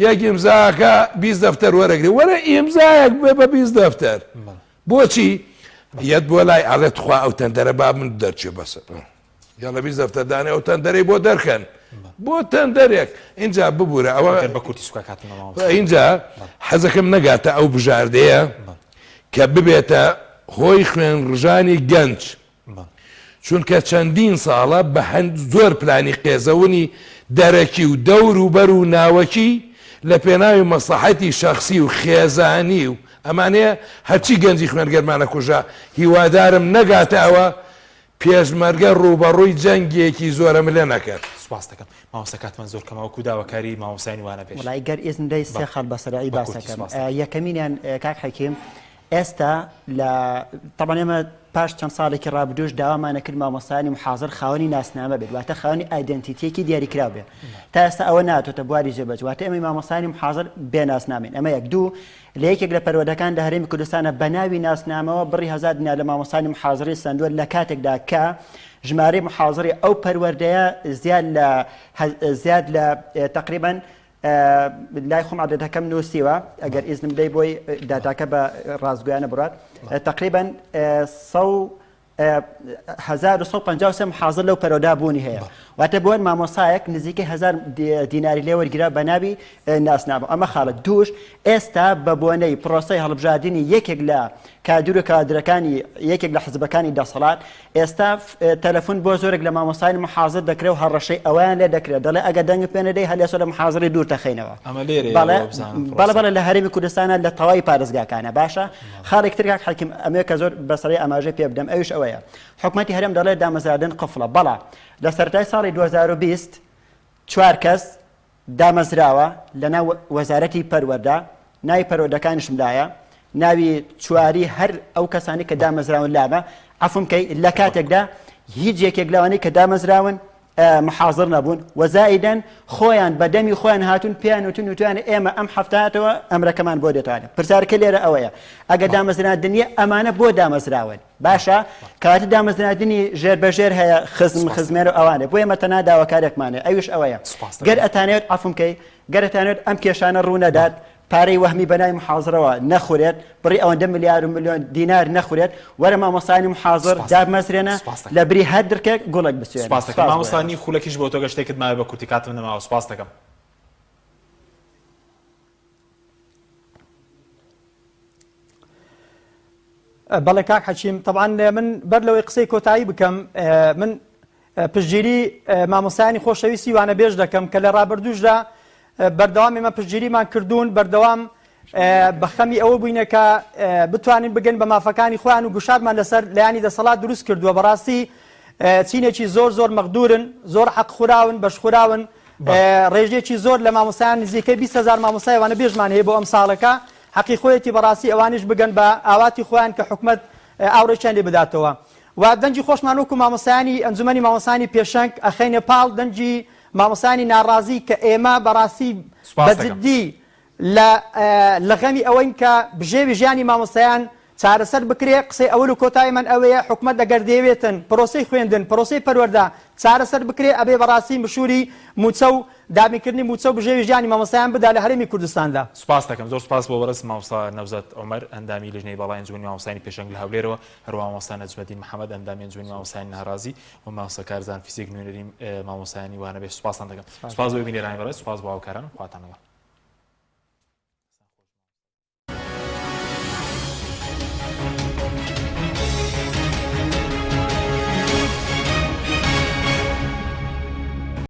یەک ئیمزاکە 20 دەفتەر وەرەگری وەرە ئیمزایەک بێ بە 20 دەفتەر بۆچی یەت بۆ لای ئەڵێ تخوا ئەو تەندەرە با من دەرچێ بەسە یاڵە 20 دەفتەر دانێ ئەو تەندەرەی بۆ دەرخەن بۆ تەندەرێک اینجا ببوورە ئەوە بە کورتی سوکا کاتم اینجا حەزەکەم نەگاتە ئەو بژاردەیە کە ببێتە هۆی خوێن ڕژانی گەنج چونکە چەندین ساڵە بە هەند زۆر پلانی قێزەونی دەرەکی و دەور و بەر و ناوەکی لە پێناوی مەسڵەحەتی شەخسی و خێزانی و ئەمانەیە هەرچی گەنجی خوێنگەرمانە کوژا هیوادارم نەگاتە ئەوە پێشمەرگە ڕووبەڕووی جەنگێکی زۆرەملێ نەکەن. سوپاست دەکەم مامۆستا کاتمان زۆر کەمە وەکو داواکاری مامۆستایانی وانەبێژ. وەڵایی گەر ئیزن بدەی سێ خاڵ بە سەرعی بە کورتی باسەکەم سوپاست دەکەم. یەکەمینیان کاک حەکیم ئێستا لە تەبعەن ئێمە پاش چەند ساڵێکی ڕابردووش داوامان ئەکرد مامۆستایانی محازر خاوەنی ناسنامە بێت واتە خاوەنی identity یەکی دیاریکراو بێت تا ئێستا ئەوە ناتۆتە بواری جێبەجێ واتە ئێمەی مامۆستایانی محازر بێ ناسنامەین ئەمە یەک دوو لە یەکێک لە پەروەردەکان لە هەرێمی کوردستانە بە ناوی ناسنامەوە بڕی هەزار دینار لە مامۆستایانی محازری سەندووە لە کاتێکدا کە ژمارەی محازری ئەو پەروەردەیە زیاد لە زیاد لە تقریبا لای خۆم عددەکەم نووسیوە ئەگەر ئیزنم بدەی بۆی داتاکە بە ڕاستگویانە بڕات تقریبا 1153 محازر لەو پەرۆدا بوونی هەیە واتە بۆن مامۆسایەک نزیکەی هزار دیناری لێوەرگرا بە ناوی ناسنامە ئەمە خاڵە دووش ئێستا بە بۆنەی پرۆسەی هەڵبژاردنی یەکێک لە کادر و کادرەکانی یەکێک لە حزبەکانی دەسەڵات ئێستا تەلەفون بۆ زۆرێک لە مامۆستایانی محازر دەکرێت و هەڕەشەی ئەوەیان لێ دەکرێت دەڵێ ئەگەر دەنگت پێ نەدەی هەر لێسۆ لە محازری دوور تەخەینەوە ئەمە لێرەیە بەڵێ ئەوە بزانم بەڵێ پرۆسە. بەڵێ لە هەرێمی کوردستانە لە تەواوی پارێزگاکانە باشە خاڵێک تر کاک حەکیم ئەمەوێ کە زۆر بەسەری ئاماژەی پێ بدەم ئەویش ئەوەیە حکومەتی هەرێم دەڵێ دامەزراندن قفڵە بەڵام لە سەرەتای ساڵی 2020 چوار کەس دامەزراوە لەناو وەزارەتی پەروەردە، ناوی پەروەردەکانیشم لایە، ناوی چواری هەر ئەو کەسانەی کە دامەزراون لامە، عەفوم کەی، لە کاتێکدا هیچ یەکێک لەوانەی کە دامەزراون محازر نەبوون و زائیدەن خۆیان بە دەمی خۆیان هاتوون پێیان وتون وتویانە ئێمە ئەم هەفتاتەوە ئەمرەکەمان بۆ دێتوانێت پرسیارەکە لێرە ئەوەیە ئەگەر دامەزراندنیە ئەمانە بۆ دامەزراون باشە کاتی دامەزراندنی ژێر بە ژێر هەیە خزم خزمێن و ئەوانێ بۆ ئێمە تەنها داواکارێکمانێ ئەویش ئەوەیە گەر ئەتانێت عەفوم کەی گەر ئەتانێت ئەم کێشانە ڕوو نەدات پارەی وەهمی بەناوی محازرەوە نەخورێت بڕی ئەوەندە ملیار و ملیۆن دینار نەخورێت وەرە مامۆستایانی محازر دابمەزرێنە لە بری هەر درکێک گوڵێک بچێنە. سوپاس دەکەم مامۆستا نیو خولەکیش بۆ تۆ گەر شتێکت مابێ بە کورتی کاتم نەماوە سوپاس دەکەم. بەڵێ کاک حەکیم تەبعەن من بەر لەوەی قسەی کۆتایی بکەم من پشتگیری مامۆستایانی خۆشەویستی وانەبێژ دەکەم کە لە ڕابردووشدا بەردەوام ئێمە پشتگیریمان کردوون بەردەوام بە خەمی ئەوە بووینە کە بتوانین بگەن بە مافەکانی خۆیان و گوشارمان لەسەر لایانی دەسەڵات دروست کردووە بەڕاستی چینێکی زۆر زۆر مەغدورن زۆر حەق خوراون بەشخوراون ڕێژەیەکی زۆر لە مامۆستایان نزیکەی 20 هزار مامۆستای وانەبێژمان هەیە بۆ ئەم ساڵەکە. حەقی خۆیەتی بەڕاستی ئەوانیش بگەن بە ئاواتی خۆیان کە حکومەت ئاوڕێکیان لێ بداتەوە و دەنگی خۆشمان وەکو مامۆستایانی ئەنجومەنی مامۆستایانی پێشەنگ ئەخەینە پاڵ دەنگی مامۆستایانی ناڕازی کە ئێمە بەڕاستی بە سوپاست دەکەم. جدی لە لە غەمی ئەوەین کە بژێوی ژیانی مامۆستایان چارەسەر بکرێ، قسەی ئەوەل و کۆتایی من ئەوەیە حکومەت ئەگەر دەیەوێتن پرۆسەی خوێندن، پرۆسەی پەروەردە چارەسەر بکرێ ئەبێ بەڕاستی مشوری موچە و دابینکردنی موچە و بژێوی ژیانی مامۆستایان بدا لە هەرێمی کوردستاندا. سوپاست دەکەم زۆر سوپاس بۆ بەڕێز مامۆستا نەوزاد عومەر ئەندامی لیژنەی باڵای ئەنجومەنی مامۆستایانی پێشەنگ لە هەولێرەوە، هەروەها مامۆستا نەجمەدین محەمەد ئەندامی ئەنجومەنی مامۆستایانی ناڕازی و مامۆستا کارزان فیزیک نوێنەری مامۆستایانی وانەبێژ سوپاستان دەکەم. سوپاس بۆ بینەرانی بەڕێز، سوپاس بۆ هاوکارانم، خواتان لەگەڵ.